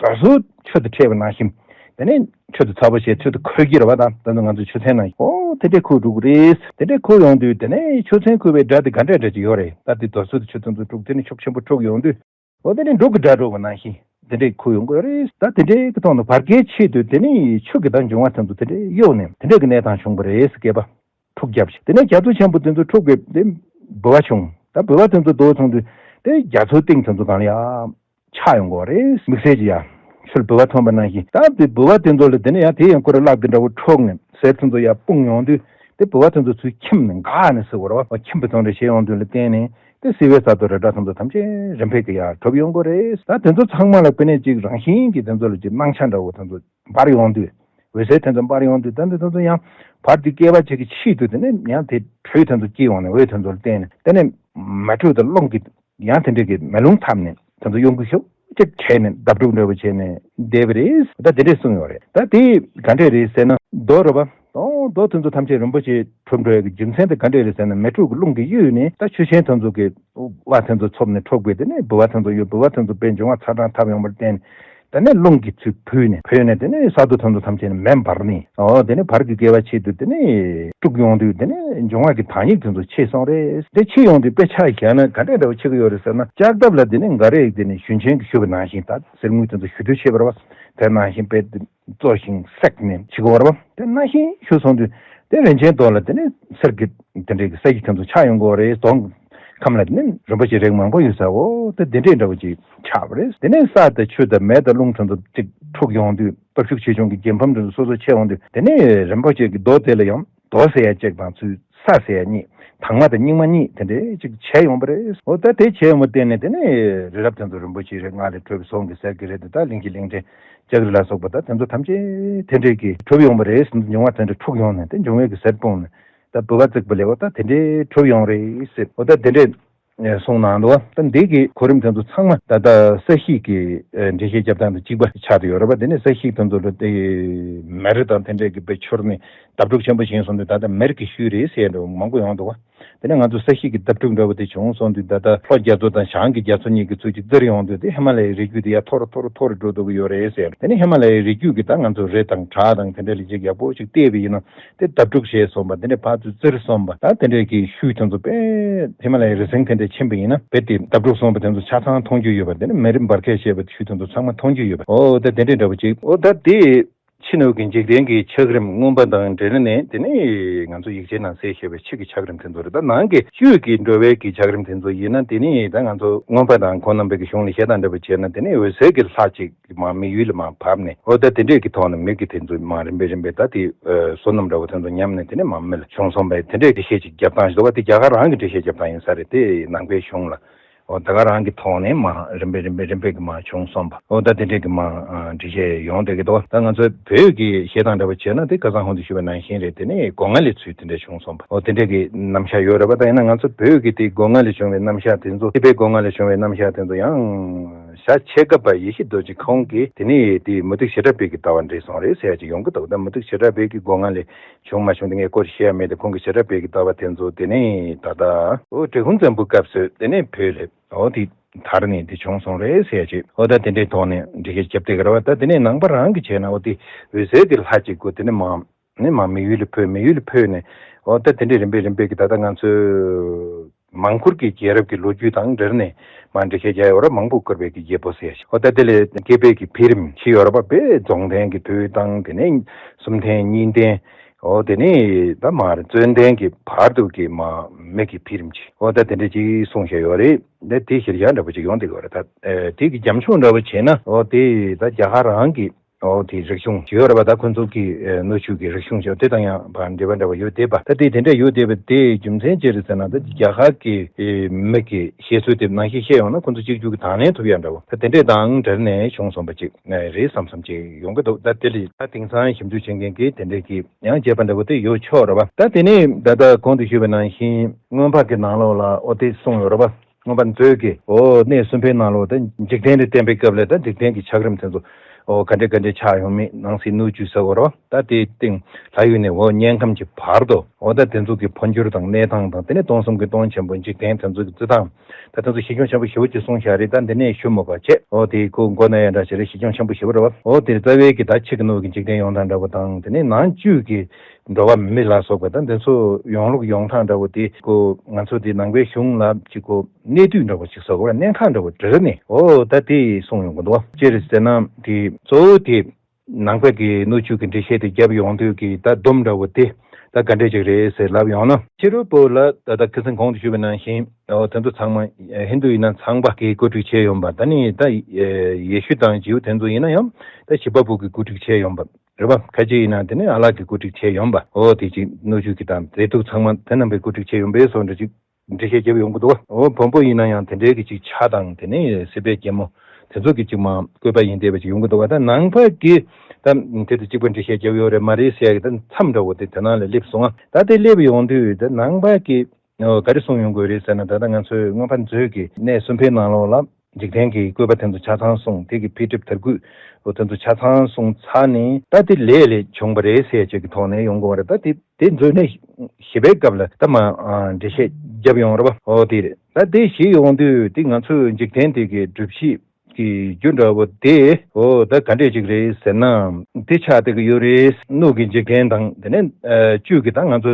དར་སྲོལ་ཆུ་དང་འཕྲད་པ་ནང་བཞིན། དེ་ནས་ཆུ་དེ་ཚ་པོ་བྱས་ཆུ་དེ་ཁོལ་གྱི་རེད་བ། ད་ད་ནི་ང་ཚོ་ཆུ་ཚན་ནང་ཨོ་དེ་འདྲས་ཁོལ་འགྲོ་གི་རེད། དེ་འདྲས་ཁོལ་ཡོང་དུས་དེ་ནས་ཆུ་ཚན་ཁོལ་བའི་སྒྲ་དེ་ག་འདྲས་འདྲ་ཅིག་ཡོད་རེད། ད་དེ་རྡོ་སོལ་དེ་ཆུ་ཚན་ཚོ་འཁྲུག་དེ་ནས་ཤུགས་ཆེན་པོ་འཁྲུག་ཡོང་དུས་ཨོ་དེ་ནས་འབྲུག་གི་སྒྲ་སྒྲོག་པ་ནང་བཞིན་དེ་འདྲས་ཁོལ་ཡོང་གི་རེད། ད་དེ་འདྲས་ཀྱི་ཐོག་ནས་བར་བརྒལ་ཆེད་དུ་དེ་ནས་ཆུ་གི་ད་འབྱུང་བ་ཚན་ཚོ་དེ་འདྲས་གཡོག་ནས་དེ་འདྲས་ཀྱི་གནས་སྟངས་བྱུང་བ་རེད། སྐྱེས་པ་འཁྲུག་བརྒྱབ་ཤིག་དེ་ནས་རྒྱ་མཚོ་ཆེན་པོ་དེ་ཚོ་འཁྲུག་པའི་དེ་འབུ་བ་བྱུང་། ད་འབུ་བ་དེ་ཚོ་རྡོ་ཚོང་དུས་དེ་རྒྱ་མཚོའི་གཏིང་དེ་ཚོ་གང་ལ་ཡ། ཆགས་ཡོང་གི་རེད། དམིགས་བསལ་གྱི་ཡ། ཆུར་འབུ་བ་ཐོན་པ་ནང་བཞིན་ད་དེ་འབུ་བ་དེ་ཚོ་ལ་དེ་ནས་ཡང་དེ་ཡང་ཀུ་རེ་གླགས་དེ་འདྲ་བོ་འཁྲུགས་ནས་གསེར་དེ་ཚོ་ཡར་སྤུངས་ཡོང་དུས་དེ་འབུ་བ་དེ་ཚོ་ཚུར་ཁྱིམ་ནས་འགག་ནས་ཟེར་བ་རེད་བ། ཁྱིམ་པའི་ཚོང་འབྲེལ་བྱེད་ཡོང་དུས་ལ་བརྟེན་ནས་དེ་བསིལ་བའི་ས་རྡོ་རེ་འདྲ་དེ་ཚོ་ཐམས་ཅད་རིམ་པས་ཀྱི་ཡར་གྲུབ་ཡོང་གི་རེད། ད་དེ་ཚོ་ཚང་མ་ལ་དཔེར་ན་ཅིག་རང་བཞིན་གྱི་དེ་ཚོ་ལ་ཅིག་སྣང་ཆ་འདྲ་བོ་དེ་ཚོ་འབར་ཡོང་དུས། འོད་ཟེར་དེ་ཚོ་འབར་ཡོང་དུས་ད་འདི་ཚོ་ཚོ་ཡང་བར་དུ་བསྐལ་པ་གཅིག་གི་ཕྱིས་དུ་དེ་ནས་ཡང་དེ་དྲོད་དེ་ཚོ་སྐྱེས་ཡོང་ནས་འོད་དེ་ཚོ་ལ་བརྟེན་ནས་དེ་ནས་མེ་དྲོད་དང་རླུང་གི་ཡང་དེ་འདྲས་ཀྱི་མེ་རླུང་འཐབ་ནས་དེ་ཚོ་གཡོ་འགུལ་ཤུགས་ཆེ་བྱས་ནས་འདབ་སྒྲུག་འདྲ་བོ་བྱས་ནས་བསྡད་པ་རེད། ད་དེ་འདྲས་གསུངས་ཡོད་རེད། ད་དེ་ག་འདྲས་རེད་ཟེར་ན་རྡོ་རེད་པ། ཨོ་རྡོ་དེ་ཚོ་ཐམས་ཅད་རིན་པོ་ཆེ་གྲུབ་འགྲོ་ཡ་གི་རྒྱུ་མཚན་དེ་ག་འདྲས་རེད་ཟེར་ན་མེ་དྲོད་ཀྱི་རླུང་གི་གཡུལ་ནས་ད་ཆུ་ཆེན་དེ་ཚོ་གི་བ་དེ་ཚོ་ཚོབ་ནས་འཁྲུགས་པས་དེ་ནས་འབུ་བ་དེ་ཚོ་གཡོ། འབུ་བ་དེ་ཚོ་དཔེ་འབྱུང་བ་ཚ་གྲང་འཐབ་ཡོང་བར་བརྟེན། དེ་ནས་རླུང་གིས་ཚུར་བུས་ནས་བུས་ནས་དེ་ནས་ས་རྡོ་དེ་ཚོ་ཐམས་ཅད་ནས་མེ་འབར་ནས། ཨོ་དེ་ནས་བར་གྱི་བསྐལ་པ་ཆེད་དུ་དེ་ནས་དཀྲུགས་ཡོང་དུས་དེ་ནས་འབྱུང་བ་གི་དྭངས་སྙིགས་དེ་ཚོ་ཆད་སོང་རེད། དེ་ཆད་ཡོང་དུས་དཔེ་ཆ་བཞག་ན་ག་འདྲས་འདྲ་བོ་ཆགས་ཀྱི་ཡོད་རེད་ཟེར་ན། ལྕགས་ཐབ་ལ་དེ་ནས་འགའ་རེས་དེ་ནས་ཞུན་ཆེན་གྱི་བཞུ་བའི་ནང་བཞིན་ད་གསེར་དངུལ་དེ་ཚོ་བཞུ་དུས་བྱེད་པ་རེད་པ། དེ་ནང་བཞིན་དཔེ་བཙོ་ཞིང་བསྲེགས་ནས་བྱེད་དགོས་པ་རེད་པ། དེ་ནང་བཞིན་བཞུ་སོང་དུས་དེ་རིན་ཆེན་རྡོ་ལ་དེ་ནས་གསེར་གྱི་དེ་འདྲའི་གི་ས་གཞི་དེ་ཚོ་ཆགས་ཡོང་གི་ཡོད་རེད། དོང་ཁམས་ལ་དེ་ནས་རིན་པོ་ཆེ་རིགས་མང་པོ་ཡོད་ས་འོ་དེ་དེ་འདྲའི་འདྲ་བོ་ཅིག་ཆགས་པ་རེད། དེ་ནས་ས་དང་ཆུ་དང་མེ་དང་རླུང་དེ་ཚོ་ཅིག་འཁྲུགས་ཡོང་དུས་སྟོབས་ཤུགས་ཆེ་ཆུང་གི་རྒྱལ་ཕམ་དེ་ཚོ་སོ་སོ་ཆད་ཡོང་དུས་དེ་ནས་རིན་པོ་ཆེ་གི་རྡོ་དེ་ལ་ཡང་རྡོ་ཟེར་ཡ་གཅིག་དང་ཚུར་ས་ཟེར་ཡ་གཉིས། དྭངས་མ་དང་སྙིགས་མ་གཉིས་དེ་འདྲའི་ཅིག་བྱས་ཡོང་པ་རེད། འོ་ད་དེ་བྱས་ཡོང་བ་བརྟེན་ནས་དེ་ནས་རི་རབ་དེ་ཚོ་རིན་པོ་ཆེའི་རིགས་ལྔ་ལས་གྲུབ་པའི་ཟོང་གི་གསེར་གྱི་རི་དེ་དག་གླིང་བཞི་གླིང་ཕྲན་ལྕགས་རི་ལ་སོགས་པ་ད་དེ་ཚོ་ཐམས་ཅད་དེ་འདྲའི་གི་གྲུབ་ཡོང་བ་རེད་ཟེར། འབྱུང་བ་དེ་འདྲ་འཁྲུགས་ཡོང་ནས་དེ་འབྱུང་བའི་གི་གསེར་སྤུངས་ནས་ད་འབུལ་བ་བརྩེགས་པ་ལས་འོ་ད་དེ་འདྲའི་གྲུབ་ཡོང་རེད་ཟེར། འོ་ད་དེ་འདྲའི་གསུངས་གནང་འདུག་ད་འདི་གི་གོ་རིམ་དེ་ཚོ་ཚང་མ་ད་ལྟ་ས་གཤིས་ཀྱི་འགྲེལ་བཤད་རྒྱབ་སྟངས་དང་གཅིག་པ་ཆགས་བསྡད་ཡོད་རེད་པ། དེ་ནས་ས་གཤིས་དེ་ཚོ་ལ་དེ་མེ་རི་དང་དེ་འདྲའི་གི་དཔེ་འཕྱུར་ནས་འདབ་སྒྲུག་ཆེན་པོ་བྱས་སོང་དུས་ད་ལྟ་མེ་རི་གི་ཤུལ་རེད་ཟེར་འདྲ་བོ་མང་པོ་ཡོང་འདུག་བ། དེ་ནས་ང་ཚོ་ས་གཤིས་ཀྱི་འདབ་སྒྲུག་འདྲ་བོ་དེ་བྱུང་སོང་དུས་ད་ལྟ་ལྷོ་རྒྱ་མཚོ་དང་བྱང་གི་རྒྱ་མཚོ་གཉིས་ཀྱི་ཚུར་གྱི་རྩིར་ཡོང་དུས་དེ་ཧི་མ་ལ་ཡའི་རི་རྒྱུད་དེ་ཡར་མཐོ་རུ་མཐོ་རུ་མཐོ་རུ་འགྲོ་འདུག་གི་ཡོད་རེད་ཟེར། དེ་ནས་ཧི་མ་ལ་ཡའི་རི་རྒྱུད་ཀྱི་ད་ང་ཚོ་རི་དང་བྲག་དང་དེ་འདྲ་ལ་ཅིག་ཡག་པོ་ཅིག་བལྟས་པ་ཡིན་ན་དེ་འདབ་སྒྲུག་བྱས་སོང་བ། དེ་འདྲ་ཕར་ཚུར་རྩིར་སོང་བ། ད་དེ་འདྲའི་གི་ཤུལ་དེ་ཚོ་དཔེ་ཧི་མ་ལ་ཡའི་རི་སེང་དེ་འདྲ་ཕྱིན་པ་ཡིན་ན་དཔེ་དེ་འདབ་སྒྲུག་སོང་བ་དེ་ཚོ་ཆ་ཚང་མཐོང་རྒྱུ་ཡོད་པ། དེ་ནས་མེ་རི་འབར་གས་བྱས་པ་ཤུལ་དེ་ཚོ་ཚང་མ་མཐོང་རྒྱུ་ཡོད་པ། ཨོ་ད་དེ་འདྲའི་འདྲ་བོ་ཅིག་ཨོ་ད་དེ། ཕྱི་ནང་གི་འཇིག་རྟེན་གྱི་ཆགས་རིམ་མངོན་པ་དང་འབྲེལ་ནས་དེ་ནས་ང་ཚོ་ཡིག་ཆའི་ནང་གསལ་བཤད་པའི་ཕྱི་གི་ཆགས་རིམ་དེ་ཚོ་རེད། ད་ནང་གི་བཅུད་ཀྱི་འགྲོ་བའི་གི་ཆགས་རིམ་དེ་ཚོ་ཡིན་ན་དེ་ནས་ད་ང་ཚོ་མངོན་པ་དང་ཁོང་རྣམ་པའི་གི་གཞུང་ལ་བཤད་སྟངས་འདྲ་པོ་བྱས་ན་དེ་ནས་འོད་ཟེར་གྱི་ལྷ་གཅིག་མར་མི་ཡུལ་ལ་མར་བབས་ནས་འོ་ད་དེ་འདྲས་ཀྱི་ཐོག་ནས་མི་གི་དེ་ཚོ་མར་རིམ་པས་རིམ་པས་ད་དེ་བསོད་ནམས་འདྲ་པོ་དེ་ཚོ་ཉམས་ནས་དེ་ནས་མར་མི་ལ་བྱུང་སོང་པས། དེ་འདྲས་འགྲེལ་བཤད་ཅིག་རྒྱབ་སྟངས་ཞིག་འདུག་བ། དེ་རྒྱ་གར་རང་གི་འགྲེལ་བཤད་རྒྱབ་སྟངས་ཡིན་ས་རེད། དེ་ནང་པའི་གཞུང་ལ། འོ་ད་ག་རང་གི་ཐོག་ནས་མར་རིམ་པས་རིམ་པས་རིམ་པས་ཀྱི་མར་བྱུང་སོང་བ། འོ་ད་དེ་འདྲས་ཀྱི་མར་འགྲེལ་བཤད་ཡོང་བསྡད་ཀྱི་འདུག་ད་ང་ཚོའི་བོད་ཀྱི་བཤད་སྟངས་འདྲ་བ་བྱས་ན་དེ་ཁ་སང་ཧོན་དུ་ཞུས་པ་ནང་བཞིན་རེད། དེ་ནས་སྒོ་ང་ལས་ཚུར་དེ་འདྲས་བྱུང་སོང་བ། འོ་དེ་འདྲས་ཀྱི་རྣམ་གཞག་ཡོད་རེད་པ། ད་ཡིན་ན་ང་ཚོ་བོད་ཀྱི་དེ་སྒོ་ང་ལས་བྱུང་བའི་རྣམ་གཞག་དེ་ཚོ་སྲིད་པའི་སྒོ་ང་ལས་བྱུང་བའི་རྣམ་གཞག་དེ་ཚོ་ཡང་ཞྭ་ཆེ་ཁ་པ་ཡེ་ཤེས་རྡོ་རྗེ་ཁོང་གིས་དེ་ནས་དེ་མུ་སྟེགས་བྱེ་བྲག་པའི་གི་ལྟ་བ་འགྲིག་སོང་རེད་ཟེར་ཡ་ཅིག་ཡོང་གི་འདུག་ད་མུ་སྟེགས་བྱེ་བྲག་པའི་གི་སྒོ་ང་ལས་བྱུང་མ་བྱུང་དེ་ངས་སྐོར་བཤད་ཡ་མེད་དེ། ཁོང་གི་བྱེ་བྲག་པའི་གི་ལྟ་བ་དེ་ཚོ་དེ་ནས་ད་ལྟ་འོ་འབྲི་གུང་བཙན་པོའི་སྐབས་སུ་དེ་ནས་བོད་ལ་འོ་དེ་དར་ནས་དེ་བྱུང་སོང་རེད་ཟེར་ཡ་ཅིག་འོ་ད་དེ་འདྲའི་ཐོག་ནས་འགྲེལ་བཤད་རྒྱབ་བསྡད་ཀྱི་རེད་བ། ད་དེ་ནས་ནང་པ་རང་གི་བྱས་ན་འོ་དེ་འོད་ཟེར་གྱི་ལྷ་གཅིག་པུ་དེ་ནས་མར་ནས་མར་མི་ཡུལ་ལ་འཕོས། མི་ཡུལ་ལ་འཕོས་ནས་འོ་ད་དེ་འདྲའི་རིམ་པས་རིམ་པས་ཀྱི་ད་ལྟ་ང་ཚོའི་མང་བཀུར་གྱི་རྒྱལ་རབས་ཀྱི་ལོ་རྒྱུས་དང་འབྲེལ་ནས་མར་འགྲེལ་བཤད་རྒྱག་ཡོད་ར། མང་བཀུར་བཀུར་བའི་གི་རྒྱལ་པོ་ཟེར་ཞིང་འོ་ད་དེ་ལས་སྐྱེས་པའི་གི་འཕེལ་རིམ་ཅིག་ཡོད་ར་པ། དཔེ་རྫོགས་ལྡན་གྱི་དུས་དང་དེ་ནས་སུམ་ལྡན་གཉིས་ལྡན་འོ་དེ་ནས་ད་མར་རྩོད་ལྡན་གྱི་བར་དུ་གི་མར་མི་གི་འཕེལ་རིམ་ཅིག་འོ་ད་དེ་འདྲ་ཅིག་གསུངས་བཞག་ཡོད་རེད། ད་དེ་གཞིར་བཞག་འདྲ་པོ་ཅིག་ཡོང་བསྡད་ཡོད་རེད། ད་དེ་གི་རྒྱབ་ལྗོངས་འདྲ་པོ་བྱས་ན་འོ་དེ་ད་རྒྱ་གར་རང་གི་འོ་དེ་རིག་གཞུང་ཞིག་ཡོད་རེད་པ། ད་ཁོ་ཚོ་གི་ཨེ་སྣོད་བཅུད་ཀྱི་རིག་གཞུང་ཞིག་དེ་དང་ཡང་འབྲེལ་བ་འདྲ་བ་ཡོད་བསྡད་པ། ད་དེ་དེ་འདྲ་ཡོད་བསྡད་པ་དེ་རྒྱུ་མཚན་ཅི་རེད་ཟེར་ན། ད་རྒྱ་གར་གི་ཨེ་མི་གི་བཤད་སྲོལ་དེ་ནང་བཞིན་བཤད་ཡོང་ན་ཁོ་ཚོ་གཅིག་གྱུར་གྱི་དང་ལེན་ཐུབ་ཡ་འདྲ་བོ་ད་དེ་འདྲས་དང་འབྲེལ་ནས་བྱུང་སོང་བ་ཅིག་རེད་བསམ་བསམ་ཅིག་ཡོང་གི་འདུག་ད་དེ་ལས་ད་དེང་སང་ཞིབ་འཇུག་བྱེད་མཁན་གྱིས་དེ་འདྲས་ཀྱི་ཡང་བྱས་པ་འདྲ་བོ་དེ་ཡོད་ཆོག་རེད་པ། ད་དེ་ནས་ད་ལྟ་གོང་དུ་ཞུས་པ་ནང་བཞིན་མངོན་པ་གི་ནང་ལོགས་ལ་ཨོ་དེ་གསུངས་ཡོད་རེད་པ། མངོན་པ་མཛོད་ཀྱི་འོ་གནས་གསུམ་པའི་ནང་ལོགས་དེ་འཇིག་རྟེན་དེ་བསྟན་པའི་སྐབས་ལ་ད་འཇིག་རྟེན་གྱི་ཆགས་རིམ་དེ་ཚོ་ ཨོ་ག་འདྲ་ག་འདྲ་ཆགས་ཡོང་མིན་ནང་གསེས་སྣོད་བཅུད་ཟེར་བ་རེད་བ། ད་དེའི་སྟེང་ལྷ་ཡུལ་ནས་འོ་དམྱལ་ཁམས་ཀྱི་བར་དུ་འོ་ད་དེ་ཚོ་གི་འཕོ་འགྱུར་དང་གནས་སྟངས་དང་དེ་ནས་སྟོང་གསུམ་གྱི་སྟོང་ཆེན་པོ་འཇིག་རྟེན་དེ་ཚོ་གི་རྩི་སྟངས། ད་དེ་ཚོ་ཞི་ཁྱོན་ཆེན་པོ་ཞེ་པོ་ཅིག་གསུངས་བཞག་རེད། ད་འདི་ནས་ཞུ་མི་དགོས་བྱས། འོ་དེ་ཁོ་མགོ་ན་ཡ་འདྲ་ཞིག་རེད། ཞི་ཁྱོན་ཆེན་པོ་ཞེ་པོ་རེད་བ། འོ་དེ་རྩ་བའི་གི་ད་ཕྱི་གི་སྣོད་ཀྱི་འཇིག་རྟེན་ཡོང་སྟངས་འདྲ་བོ་དང་དེ་ནས་ནང་བཅུད་ཀྱི་འགྲོ་བ་མི་ལ་སོགས་པ་ད་འདི་ཚོ་ཡོང་ལུགས་ཡོང་སྟངས་འདྲ་བོ་དེ་ཁོ་ང་ཚོ་དེ་ནང་པའི་གཞུང་ལ་ཅིག་ཁོ་གནས་དུས་འདྲ་བོ་ཅིག་ཟེར་དགོས་ར། གནད་འགག་འདྲ་བོ་འདྲ་ནས་འོ་ད་དེ་གསུངས་ཡོང་གི་འདུག་བ། ཅི་རེད་ཟེར་ན་དེ་གཙོ་བོ་དེ་ནང་པ་གི་སྣོད་བཅུད་ཀྱི་འགྲེལ་བཤད་དེ་བརྒྱབ་ཡོང་དུས་ཀྱི་ད་སྡོམ་འདྲ་བོ་དེ་ད་ག་འདྲས་ཅིག་རེད་ཟེར་ལབ་ཡོང་ན། ཕྱི་རོལ་པོ་ལ་ད་ལྟ་ཁ་སང་གོང་དུ་ཞུས་པ་ནང་བཞིན་འོ་དེ་ཚོ་ཚང་མ་ཧིན་རྡུ་ཡིན་ན་ཚངས་པ་གིས་བཀོད་སྒྲིག་བྱས་ཡོང་པ། ད་ནི་ད་ཡེ་ཤུ་དང་ཇིའུ་དེ་ཚོ་ཡིན་ན་ཡང་ད་ཞི་བ་པོ་གིས་བཀོད་སྒྲིག་བྱས་ཡོང་པ་རེད་པ། ཁ་ཅིག་ཡིན་ན་དེ་ནི་ཨ་ལགས་ཀྱིས་བཀོད་སྒྲིག་བྱས་ཡོང་པ། འོ་དེ་ཅིག་སྣོད་བཅུད་ཀྱི་དང་མཛེས་སྡུག་ཚང་མ་དེ་རྣམ་པས་བཀོད་སྒྲིག་བྱས་ཡོང་པས་སོགས་འདྲ་ཅིག་འགྲེལ་བཤད་བརྒྱབ་ཡོང་གི་འདུག་བ། འོ་བོན་པོ་ཡིན་ན་ཡང་དེ་འདྲའི་གི་ཅིག་ཕྱྭ་དང་དེ་ནས་སྲིད་པའི་རྒྱལ་མོ་དེ་ཚོ་གི་ཅིག་མ་བཀོད་པ་ཡིན་བསྡད་པ་ཅིག་ཡོང་གི་འདུག་བ། ད་ནང་པ་གི་ད་དེ་དང་གཅིག་པ་འགྲེལ་བཤད་བརྒྱབ་ཡོད་རེད་མ་རེད་ཟེར་ཡ་གི་ད་མཚམས་འདྲ་བོ་དེ་དེ་ནང་ལ་སླེབས་སོང་ང་། ད་དེ་སླེབས་ཡོང་དུས་ད་ནང་པ་གི་འོ་ག་རེ་གསུངས་ཡོང་དགོས་རེད་ཟེར་ན། ད་ལྟ་ང་ཚོས་མངོན་པ་མཛོད་ཀྱི་གནས་གསུམ་པའི་ནང་ལོགས་ལ་འཇིག་རྟེན་གྱི་བཀོད་པ་དེ་ཚོ་ཆ་ཚང་གསུངས། དེ་གི་འཕེལ་འགྲིབ་དར་རྒུད་འོ་དེ་ཚོ་ཆ་ཚང་གསུངས་ཚར་ནས་ད་དེ་ལས་ལས་བྱུང་བ་རེད་ཟེར་ཡ་ཅིག་གི་ཐོག་ནས་ཡོང་དགོས་པ་རེད། ད་དེ་དེ་མཛོད་གནས་བཞི་པའི་སྐབས་ལ་ད་མ་འགྲེལ་བཤད་བརྒྱབ་ཡོང་རེད་པ། འོ་དེ་རེད། ད་དེ་བཞི་ཡོང་དུས་དེ་ང་ཚོས་འཇིག་རྟེན་དེ་གི་སྒྲུབ་བྱེད་ཀྱི་རྒྱུ་འདྲ་བོ་དེ་འོ་ད་ག་འདྲས་ཅིག་རེད་ཟེར་ན། དེ་ཆགས་བསྡད་ཀྱི་ཡོད་རེད། སྣོད་ཀྱི་འཇིག་རྟེན་དང་དེ་ནས་བཅུད་ཀྱི་ད་ང་ཚོ་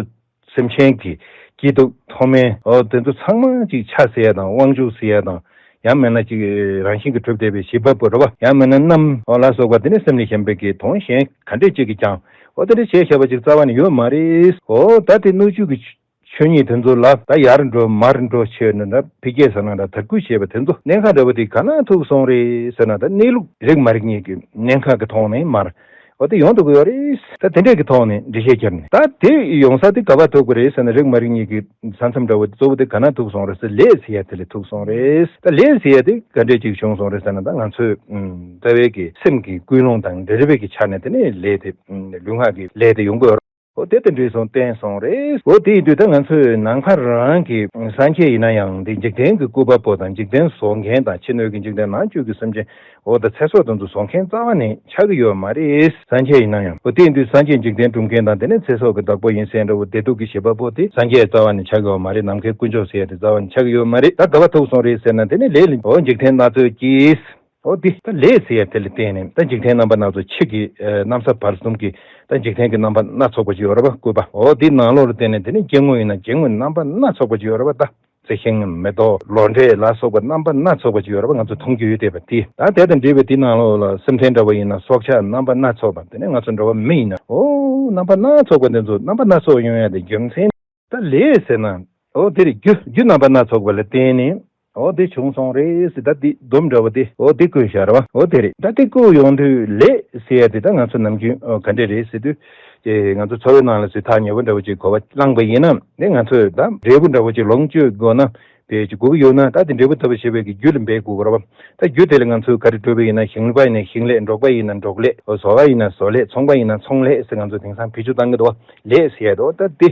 སེམས་ཅན་གྱི་སྐྱིད་སྡུག་མཐོ་དམན་འོ་དེ་ཚོ་ཚང་མ་ཅིག་ཆ་ཟེར་ཡ་དང་དབང་ཕྱུག་ཟེར་ཡ་དང་། ཡང་མིན་ན་ཅིག་རང་བཞིན་གྱིས་གྲུབ་བསྡད་པའི་བྱེད་པ་པོ་རེད་བ། ཡང་མིན་ན་གནམ་འོ་ལ་སོགས་པ་དེ་ནི་སེམས་ལས་གཞན་པའི་གི་དོན་གཞན་ག་འདྲས་ཅིག་གིས་ཀྱང་འོ་དེ་འདྲས་བྱས་བཞག་པ་ཅིག་རྩ་བ་ནས་ཡོད་མ་རེད། འོ་ད་དེ་སྣོད་བཅུད་ཀྱི་ཆོས་ཉིད་དེ་ཚོ་ལ་ད་ཡར་འགྲོ་མར་འགྲོ་བྱས་ནས་ད་འཕེལ་རྒྱས་ཟེར་ན་ད་དར་རྒུད་བྱས་པ་དེ་ཚོ་གནད་འགག་འདྲ་བོ་དེ་ག་ན་ཐུག་སོང་རེད་ཟེར་ན། ད་གནས་ལུགས་རིགས་མ་རིགས་གཉིས་ཀྱི་གནད་འགག་གི་ཐོག་ནས་མར། འོ་དེ་ཡོང་ཐུབ་ཀྱི་ཡོད་རེད། ད་དེ་འདྲས་ཀྱི་ཐོག་ནས་འགྲེལ་བཤད་བརྒྱབ་ནས་ད་དེ་ཡོང་ས་དེ་ག་པར་ཐུག་པ་རེད་ཟེར་ན། རིགས་མ་རིགས་གཉིས་ཀྱི་ས་མཚམས་འདྲ་བོ་དེ་གཙོ་བོ་དེ་ག་ན་ཐུག་སོང་རེད་ཟེར། ལས་ཟེར་ཡ་དེ་ལས་ཐུག་སོང་རེད། ད་ལས་ཟེར་ཡ་དེ་ག་འདྲས་ཅིག་བྱུང་སོང་རེད་ཟེར་ན། ད་ང་ཚོས་ཨུམ་རྩ་བའི་གི་སེམས་ཀྱི་ཀུན་སློང་དང་འབྲེལ་བའི་གི་ཆ་ནས་དེ་ནས་ལས་དེ་ཨུམ་ལུས་ངག་གི་ལས་དེ་ཡོང་གི་ཡོད་རེད། འོ་དེ་དེ་འདྲས་སོང་བསྟན་སོང་རེད། འོ་དེ་ཡིན་དུས་ད་ང་ཚོས་ནང་པ་རང་གི་སངས་རྒྱས་ཡིན་ན་ཡང་དེ་འཇིག་རྟེན་གྱི་བཀོད་པ་པོ་དང་འཇིག་རྟེན་བཟོ་མཁན་དང་ཕྱི་སྣོད་ཀྱི་འཇིག་རྟེན་ནང་བཅུད་ཀྱི་སེམས་ཅན། འོ་ད་ཚེ་སྲོག་དེ་ཚོ་བཟོ་མཁན་རྩ་བ་ནས་ཆགས་ཀྱི་ཡོད་མ་རེད། སངས་རྒྱས་ཡིན་ན་ཡང་། འོ་དེ་ཡིན་དུས་སངས་རྒྱས་འཇིག་རྟེན་སྒྲུབ་མཁན་དང་དེ་ནས་ཚེ་སྲོག་གི་བདག་པོ་ཡིན་ཟེར་འདྲ་བོ་བདེ་སྡུག་གི་བྱེད་པ་པོ་དེ་སངས་རྒྱས་རྩ་བ་ནས་ཆགས་ཀྱི་ཡོད་མ་རེད། ནམ་མཁའི་དཀོན་མཆོག་ཟེར་ཡ་དེ་རྩ་བ་ནས་ཆགས་ཀྱི་ཡོད་མ་རེད། ད་ག་པར་ཐུག་སོང་རེད་ཟེར་ན། དེ་ནས་ལས་ལ་འོ་འཇིག་རྟེན་སྣ་ཚོགས་ཀྱིས། འོ་འདི་ད་ལས་ཟེར་ཡ་དེ་ལ་བརྟེན་ནས་ད་འཇིག་རྟེན་རྣམ་པ་སྣ་ཚོགས། ཕྱི་གི་ཨ་གནམ་ས་བར་གསུམ་གྱི་ད་འཇིག་རྟེན་གྱི་རྣམ་པ་སྣ་ཚོགས་པ་ཅིག་ཡོད་རེད་པ། བཀོད་པ། འོ་འདི་ནང་ལོགས་ལ་བརྟེན་ནས་དེ་ནས་སྐྱེ་དངོས་ཡིན་ན་སྐྱེ་དངོས་རྣམ་པ་སྣ་ཚོགས་པ་ཅིག་ཡོད་རེད་པ། ད་རྩི་ཤིང་མེ་ཏོག་ལོ་འབྲས་ལ་སོགས་པ་རྣམ་པ་སྣ་ཚོགས་པ་ཅིག་ཡོད་རེད་པ། ང་ཚོ་མཐོང་རྒྱུ་ཡོད་བསྡད་པ་དེ། ད་དེ་དང་འབྲེལ་བའི་དེ་ནང་ལོགས་ལ་སེམས་ཅན་འདྲ་བོ་ཡིན་ན་སྲོག་ཆགས་རྣམ་པ་སྣ་ཚོགས་པ། དེ་ནས་ང་ཚོ་འགྲོ་བ་མི་ཡིན་ན་འོ་རྣམ་པ་སྣ་ཚོགས་པ་དེ་ཚོ་རྣམ་པ་སྣ་ཚོགས་ཡོང་ཡ་དེ་རྒྱུ་མཚན་ད་ལས་ཟེར་ན། འོ་དེ་རེད། རྒྱུ་རྒྱུ་རྣམ་པ་སྣ་ཚོགས་པ་ལ་བརྟེན་ནས། འོ་དེ་བྱུང་སོང་རེད་ཟེར། ད་དེ་སྡོམ་འདྲ་བོ་དེ་འོ་དེ་བཀོད་བཞག་རེད་བ། འོ་དེ་རེད། ད་དེ་བཀོད་ཡོང་དུས་ལས་ཟེར་ཡ་དེ་ད་ང་ཚོ་ནམ་རྒྱུན་འོ་ག་འདྲས་རེད་ཟེར་དུས། ཨེ་ང་ཚོ་འཚོ་བའི་ནང་ལ་ཚོས་ཐག་ཉེ་པོ་འདྲ་བོ་ཅིག་གོ་བ་བླངས་པ་ཡིན་ན། དེ་ང་ཚོས་ད་འབྲས་བུ་འདྲ་བོ་ཅིག་ལོངས་སྤྱོད་དགོས་ན་བས་ཅིག་དགོས་ཀྱི་ཡོད་ན། ད་དེ་འབྲས་བུ་ཐོབ་པར་བྱེད་པའི་གི་རྒྱུ་ལ་འབད་དགོས་ཀྱི་རེད་བ། ད་རྒྱུ་དེ་ལ་ང་ཚོས་ག་རེ་སྤྲོད་པ་ཡིན་ན། ཞིང་པ་ཡིན་ན་ཞིང་ལས། འབྲོག་པ་ཡིན་ན་འབྲོག་ལས། བཟོ་པ་ཡིན་ན་བཟོ་ལས། ཚོང་པ་ཡིན་ན་ཚོང་ལས་ཟེར་ང་ཚོ་དེང་སང་བེད་སྤྱོད་བཏང་གི་འདུག་བ། ལས་ཟེར་ཡ་དེ་འོ་ད་དེ།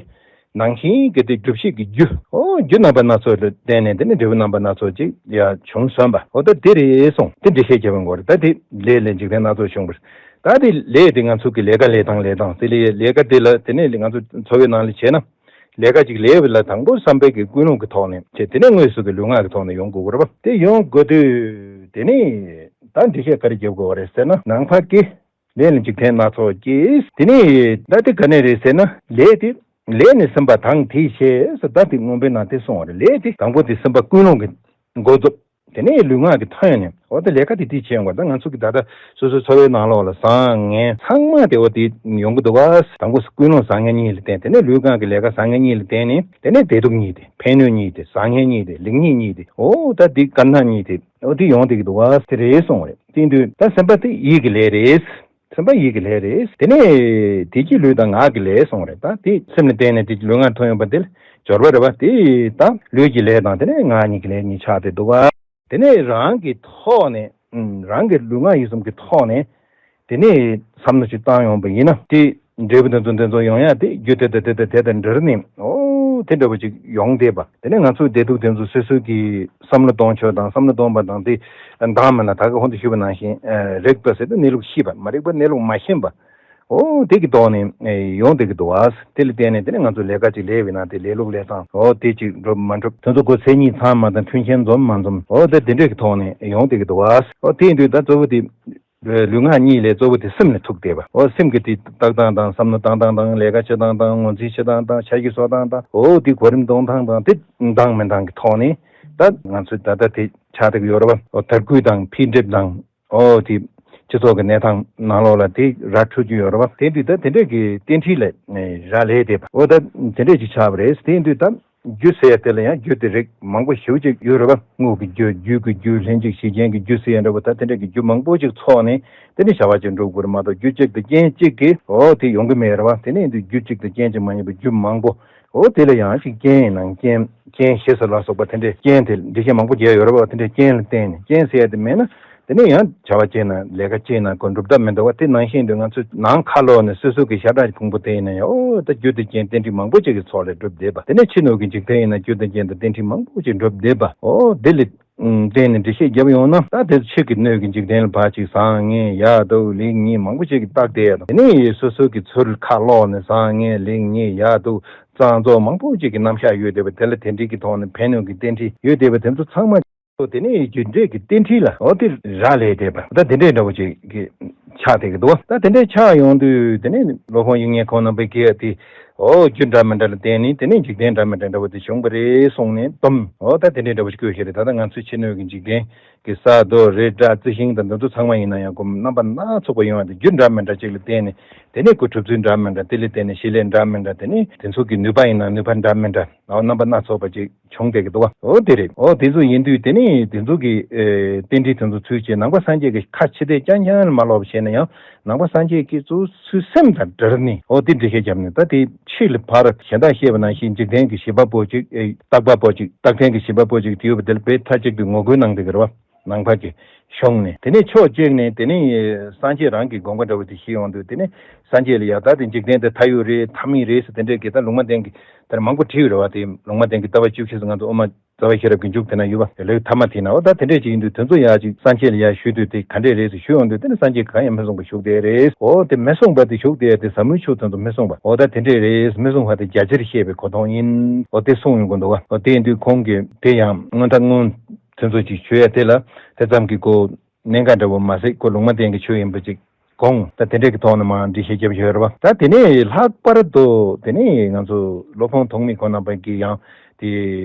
ནང་བཞིན་གྱི་དེ་སྒྲུབ་བྱེད་ཀྱི་རྒྱུ། འོ་རྒྱུ་རྣམ་པ་སྣ་ཚོགས་ལ་བརྟེན་ནས་དེ་ནི་འབྲས་བུ་རྣམ་པ་སྣ་ཚོགས་ཅིག་ཡ་བྱུང་སོང་བ། འོ་ད་དེ་རེད་སོང་། དེ་འགྲེལ་བཤད་བརྒྱབ་པའི་མགོ་རེད། ད་དེ་ལས་ལས་འཇིག་རྟེན་སྣ་ཚོགས་བྱུང་བར། ད་དེ་ལས་དེ་ང་ཚོ་གི་ལས་ཀ་ལས་སྟངས་ལས་སྟངས་ཟེར་ལས་ལས་ཀ་དེ་ལ་དེ་ནས་ང་ཚོ་འཚོ་བའི་ནང་ལ་བྱས་ན། ལས་ཀ་ཅིག་ལས་པ་ལ་དང་པོ་བསམ་པའི་གི་ཀུན་སློང་གི་ཐོག་ནས་བྱས། དེ་ནས་དངོས་སུ་གི་ལུས་ངག་གི་ཐོག་ནས་ཡོང་དགོས་ཀྱི་རེད་པ། དེ་ཡོང་དགོས་དུས་དེ་ནས་ད་འགྲེལ་བཤད་ག་རེ་བརྒྱབ་དགོས་པ་རེད་ཟེར་ན། ནང་པ་གི་ལས་ལ་འཇིག་རྟེན་སྣ་ཚོགས་ཀྱིས། དེ་ནས་ད་དེ་ག་ནས་རེད་ཟེར་ན། ལས་དེ་ལས་ནི་སེམས་པ་དང་དེས་བྱས་ཟེར། ད་དེ་མངོན་པའི་ནང་དེ་གསུངས་པ་རེད། ལས་དེ་དང་པོ་དེ་སེམས་པ་ཀུན་སློང་གི་འགོ་རྩོམ། དེ་ནས་ལུས་ངག་གི་ཐོན་ནས་འོ་དེ་ལས་ཀ་དེ་དེ་བྱེད་དགོས། ད་ང་ཚོ་གི་ད་ལྟ་སོ་སོའི་འཚོ་བའི་ནང་ལོགས་ལ་བཟང་ངན་ཚང་མ་དེ་འོ་དེ་ཡོང་གི་འདུག་ག། དང་པོ་ཀུན་སློང་བཟང་ངན་གཉིས་ལ་བརྟེན། དེ་ནས་ལུས་ངག་གི་ལས་ཀ་བཟང་ངན་གཉིས་ལ་བརྟེན་ནས། དེ་ནས་བདེ་སྡུག་གཉིས་དེ། ཕན་གནོད་གཉིས་དེ། བཟང་ངན་གཉིས་དེ། ལེགས་ཉེས་གཉིས་དེ། འོ་ད་དེ་དཀར་ནག་གཉིས་དེ་འོ་དེ་ཡོང་བསྡད་ཀྱི་འདུག་ག། དེ་རེད་གསུངས་པ་རེད། དེ་དུས་ད་སེམས་པ་དེ་ཡིད་ཀྱི་ལས་རེད། སེམས་པ་ཡིད་ཀྱི་ལས་རེད། དེ་ནས་དེ་རྗེས་ལུས་དང་ངག་གི་ལས་གསུངས་རེད། ད་དེ་སེམས་ལ་བརྟེན་ནས་དེ་རྗེས་ལུས་ངག་ཐོན་ཡོང་པ་དེ་ལ་སྦྱོར་བ་རེད་བ། དེ་ད་ལུས་ཀྱི་ལས་དང་དེ་ནས་ངག་གཉིས་ཀྱི་ལས་གཉིས་ཆགས་བསྡད་འདུག་བ། དེ་ནས་རང་གི་ཐོག་ནས། ཨུམ། རང་གི་ལུས་ངག་ཡིད་གསུམ་གྱི་ཐོག་ནས་དེ་ནས་བསམ་བློ་ཞིག་བཏང་ཡོང་པ་ཡིན་ན། དེ་འབྲས་བུ་དེ་ཚོ་དེ་ཚོ་ཡོང་ཡ་དེ་རྒྱུ་དེ་དང་དེ་དང་དེ་དང་འབྲེལ་ནས། འོ་ དེ་འདྲ་བོ་ཅིག་ཡོང་བསྡད་པ། དེ་ནས་ང་ཚོའི་བདེ་སྡུག་དེ་ཚོ་སོ་སོ་གི་བསམ་བློ་གཏོང་ཕྱོགས་དང་བསམ་བློ་གཏོང་བ་དང་དེ་འདང་མིན་ན་ད་ག་ཧོན་དུ་ཞུས་པ་ནང་བཞིན་རིག་པ་ཟེར་ཏེ་གནས་ལུགས་ཤེས་པ་མ་རིག་པ་གནས་ལུགས་མ་ཤེས་པ། ཨོ་དེ་གི་ཐོག་ནས་ཡོང་བསྡད་ཀྱི་འདུག་བ། དེ་ལ་བརྟེན་ནས་དེ་ནས་ང་ཚོ་ལས་ཀ་ཅིག་ལས་པ་ཡིན་ན་དེ་ལས་ལུགས་ལས་སྟངས་ཨོ་དེ་ཅིག་འགྲུབ་མ་འགྲུབ་དེ་ཚོ་གོ་མཚན་ཉིད་ཚང་མ་དང་མཐུན་རྐྱེན་འཛོམས་མ་འཛོམས་ཨོ་དེ་དེ་འདྲས་ཀྱི་ཐོག་ནས་ཡོང་བསྡད་ཀྱི་འདུག་བ། ཨོ་དེ་ཡིན་དུས་ད་གཙོ་བོ་དེ། ལུས་ངག་གཉིས་ལས་གཙོ་བོ་དེ་སེམས་ལ་ཐུག་བསྡད་པ། ཨོ་སེམས་ཀྱི་དེ་བཏགས་སྟངས་དང་བསམ་བློ་བཏང་སྟངས་དང་ལས་ཀ་བྱེད་སྟངས་དང་ངོ་འཛིན་བྱེད་སྟངས་དང་ཆ་རྒྱུས་བཟོ་སྟངས་དང་ཨོ་དེ་གོ་རིམ་གཏོང་སྟངས་དང་དེ་འདང་མི་འདང་གི་ཐོག་ནས་ད་ང་ཚོས་ད་ལྟ་དེ་ཆགས་བསྡད་ཀྱི་ཡོད་རེད་བ། ཨོ་དར་རྒུད་དང་འཕེལ་འགྲིབ་དང་ཨོ་དེ་སྤྱི་ཚོགས་ཀྱི་གནས་སྟངས་ནང་ལོགས་ལ་དེ་ར་འཕྲོད་ཀྱི་ཡོད་རེད་བ། དེ་དུས་ད་དེ་འདྲས་ཀྱི་རྟེན་འབྲེལ་ལ་རག་ལས་བསྡད་པ། ཨོ་ད་དེ་འདྲས་ཅིག་ཆགས་པ་རེད། དེ་ཡིན་དུས་ད། རྒྱུ་ཟེར་ཡ་དེ་ལ་ཡང་རྒྱུ་དེ་རིགས་མང་པོ་ཞེ་པོ་ཅིག་ཡོད་རེད་པ། དངོས་ཀྱི་རྒྱུ། རྒྱུད་ཀྱི་རྒྱུ། ལྷན་ཅིག་གཞི་རྐྱེན་གྱི་རྒྱུ་ཟེར་ཡ་འདྲ་པོ་ད་དེ་འདྲ་གི་རྒྱུ་མང་པོ་ཅིག་ཚོགས་ནས་དེ་ནས་བྱ་བ་ཅིག་འགྲུབ་དགོས་རེད་མ་གཏོགས་རྒྱུ་གཅིག་དང་རྐྱེན་གཅིག་གིས་འོ་དེ་ཡོང་གི་མེད་རེད་པ། དེ་ནས་འདི་རྒྱུ་གཅིག་དང་རྐྱེན་གཅིག་མ་ཡིན་པའི་རྒྱུ་མང་པོ་འོ་དེ་ལ་ཡང་ཅིག་རྐྱེན་ཡིན་ནའང་རྐྱེན། རྐྱེན་ཞེས་སུ་ལ་སོགས་པ་དེ་འདྲའི་རྐྱེན་དེ་འགྲེལ་བཤད་མང་པོ་རྒྱག་ཡོད་རེད་པ། དེ་འདྲའི་རྐྱེན་ལ་བརྟེན་ནས་རྐྱེན་ཟེར་ཡ་དེ་མེད་ན། དེ་ནས་ཡང་བྱ་བ་བྱས་ན་ལས་ཀ་བྱས་ན་ཁོ་འགྲུབ་ཐབས་མི་འདུག་བ། དེ་ནང་བཞིན་དུ་ང་ཚོས་ནང་ཁ་ལོག་ནས་སོ་སོ་གི་ཤ་ཁྲག་གི་ཕུང་པོ་དེ་ཡིན་ན་ཡང་ཨོ་ད་རྒྱུ་དང་རྐྱེན་རྟེན་འབྲེལ་མང་པོ་ཅིག་གི་ཚོགས་ལས་གྲུབ་བསྡད་པ། དེ་ནས་ཕྱི་སྣོད་ཀྱི་འཇིག་རྟེན་ཡིན་ན་རྒྱུ་དང་རྐྱེན་དང་རྟེན་འབྲེལ་མང་པོ་ཅིག་གྲུབ་བསྡད་པ། ཨོ་དེ་ལ་བརྟེན་ནས་འགྲེལ་བཤད་བརྒྱབ་ཡོང་ན་ད་དེ་ཕྱི་གི་སྣོད་ཀྱི་འཇིག་རྟེན་ལ་ཕར་ཅིག་བཟང་ངན་ཡག་སྡུག་ལེགས་ཉེས་མང་པོ་ཅིག་གི་རྟགས་བསྡད་ཡ་དང་། དེ་ནས་སོ་སོ་གི་ཚུར་ཁ་ལོག་ནས་བཟང་ངན་ལེགས་ཉེས་ཡག་སྡུག་གཙང་བཙོག་མང་པོ་ཅིག་གི་རྣམ་གཞག་ཡོད་བསྡད་པ། དེ་ལ་དེ་འདྲའི་གི་ཐོག་ནས་ཕན་གནོད་ཀྱི་རྟེན་འབྲེལ་ཡོད་བསྡད་པ་དེ་ཚོ་ཚང་མ། དེ་ནས་རྒྱུ་འབྲས་ཀྱི་རྟེན་འབྲེལ་ལ་འོ་དེ་རག་ལས་བསྡད་པ། ད་དེ་འདྲའི་འདྲ་བོ་ཅིག་གི་ཆགས་བསྡད་ཀྱི་འདུག་ད་དེ་འདྲའི་ཆགས་ཡོང་དུས་དེ་ནས་སློབ་དཔོན་དབྱིག་གཉེན་ཁོང་རྣམ་པས་གི་དེ་འོ་རྒྱུ་འདྲ་མི་འདྲ་ལ་བརྟེན་ནས་དེ་ནས་འཇིག་རྟེན་འདྲ་མི་འདྲ་འདྲ་བོ་དེ་བྱུང་བ་རེད་གསུངས་ནས་སྡོམ། འོ་ད་དེ་འདྲའི་འདྲ་བོ་ཞིག་བཀོད་བཞག་རེད། ད་ལྟ་ང་ཚོའི་ཕྱི་སྣོད་ཀྱི་འཇིག་རྟེན་གྱི་ས་རྡོ་རི་བྲག་རྩི་ཤིང་དང་འདི་ཚོ་ཚང་མ་ཡིན་ན་ཡང་སྒོམ་རྣམ་པ་སྣ་ཚོགས་པ་ཡོང་བ་དེ་རྒྱུ་འདྲ་མི་འདྲ་ཅིག་ལ་བརྟེན་ནས་དེ་ནས་ཁོ་གྲུབ་ཚུལ་འདྲ་མི་འདྲ། དེ་ལ་བརྟེན་ནས་བྱེད་ལས་འདྲ་མི་འདྲ། དེ་ནས་དེ་ཚོ་གི་ནུས་པ་ཡིན་ན་ནུས་པ་འདྲ་མི་འདྲ་འོ་རྣམ་པ་སྣ་ཚོགས་པ་ཅིག་བྱུང་བསྡད་ཀྱི་འདུག་བ། འོ་དེ་རེད། འོ་དེ་ཚོ་ཡིན་དུས་དེ་ནས་དེ་ཚོ་གི་ཨེ་རྟེན་འབྲེལ་དེ་ཚོ་ཚུལ་བྱས་ནང་པ་སངས་རྒྱས་ཀྱི་ཁ་ཕྱི་བལྟས་རྐྱང་རྐྱང་ལ་མ་ལོག་པ་བྱས་ན་ཡང་ནང་པ་སངས་རྒྱས་ཀྱི་གཙོ་བོ་ཚུལ་སེམས་དང་འབྲེལ་ནས་འོ་དེ་འགྲེལ་བཤད་བརྒྱབ་ནས་ད་དེ་ཕྱི་ལ་ཕར་གཞན་དག་བཤད་པ་ནང་བཞིན་འཇིག་རྟེན་གྱི་བྱེད་པ་པོ་ཅིག་ཨེ་རྟག་པ་པོ་ཅིག་རྟག་བརྟན་གྱི་བྱེད་པ་པོ་ཅིག་དེ་ཡོད་པ་དེ་ལ་དཔེ་མཐའ་གཅིག་ཏུ་ངོ་རྒོལ་གནང་བསྡད་ཀྱི་རེད་བ། ནང་པ་གི་གཞུང་ནས། དེ་ནས་ཕྱོགས་གཅིག་ནས་དེ་ནས་སངས་རྒྱས་རང་གི་དགོངས་པ་འདྲ་བོ་དེ་བཞེས་ཡོང་དུས་དེ་ནས་སངས་རྒྱས་ལ་ཡ་ད་དེ་འཇིག་རྟེན་དེ་མཐའ་ཡོད་རེད་མཐའ་མེད་རེད་ཟེར་དེ་འདྲས་ཀྱི་ད་ལུང་མ་བསྟན་གྱི་དེར་མང་པོ་བྲིས་ཡོད་རེད་བ། དེ་ལུང་མ་བསྟན་གྱི་ལྟ་བ་བཅུ་བཞི་ཟེར་ང་ཚོ་དབུ་མ་རྩ་བ་ཤེས་རབ་ཀྱི་མཇུག་དེ་ན་ཡོད་བ། དེ་ལས་ཐ་མ་དེ་ན་འོ་ད་དེ་འདྲས་ཅིག་ཡིན་དུས་དེ་ཚོ་ཡ་ཅིག་སངས་རྒྱས་ལ་ཡ་ཞུས་དུས་དེ་ག་འདྲས་རེད་ཟེར་ཞུས་ཡོང་དུས་དེ་ནས་སངས་རྒྱས་གང་ཡང་མི་གསུངས་པ་བཞུགས་བསྡད་རེད། འོ་དེ་མི་གསུངས་པ་དེ་བཞུགས་བསྡད་དེ་ཟབ་མོའི་ཆོས་དེ་ཚོ་མི་གསུངས་པ་འོ་ད་དེ་འདྲས་རེད། མི་གསུངས་པ་དེ་རྒྱ་ཆེར་བཤད་པའི་གོ་དོན་ཡིན། འོ་དེ་གསུངས་ཡོང་གི་འདུག་བ། འོ་དེ་ཡིན་དུས་ཁོང་གིས་དེ་ཡང་སྔོན་ད་སྔོན། དེ་ཚོ་ཅིག་ཞུ་ཡ་དེ་ལ་དེ་ཙམ་གྱི་ཁོ་གནད་འགག་འདྲ་བོ་མ་ཟད་ཁོ་ལུང་མ་བསྟན་གྱི་ཆོས་ཡིན་པ་ཅིག་དགོངས། ད་དེ་འདྲས་ཀྱི་ཐོག་ནས་མར་འགྲེལ་བཤད་བརྒྱབ་ཡོད་རེད་བ། ད་དེ་ནས་ལྷག་པར་དུ་དེ་ནས་ང་ཚོ་སློབ་དཔོན་ཐོགས་མེད་ཁོང་རྣམ་པ་གིས་ཡང་དེ་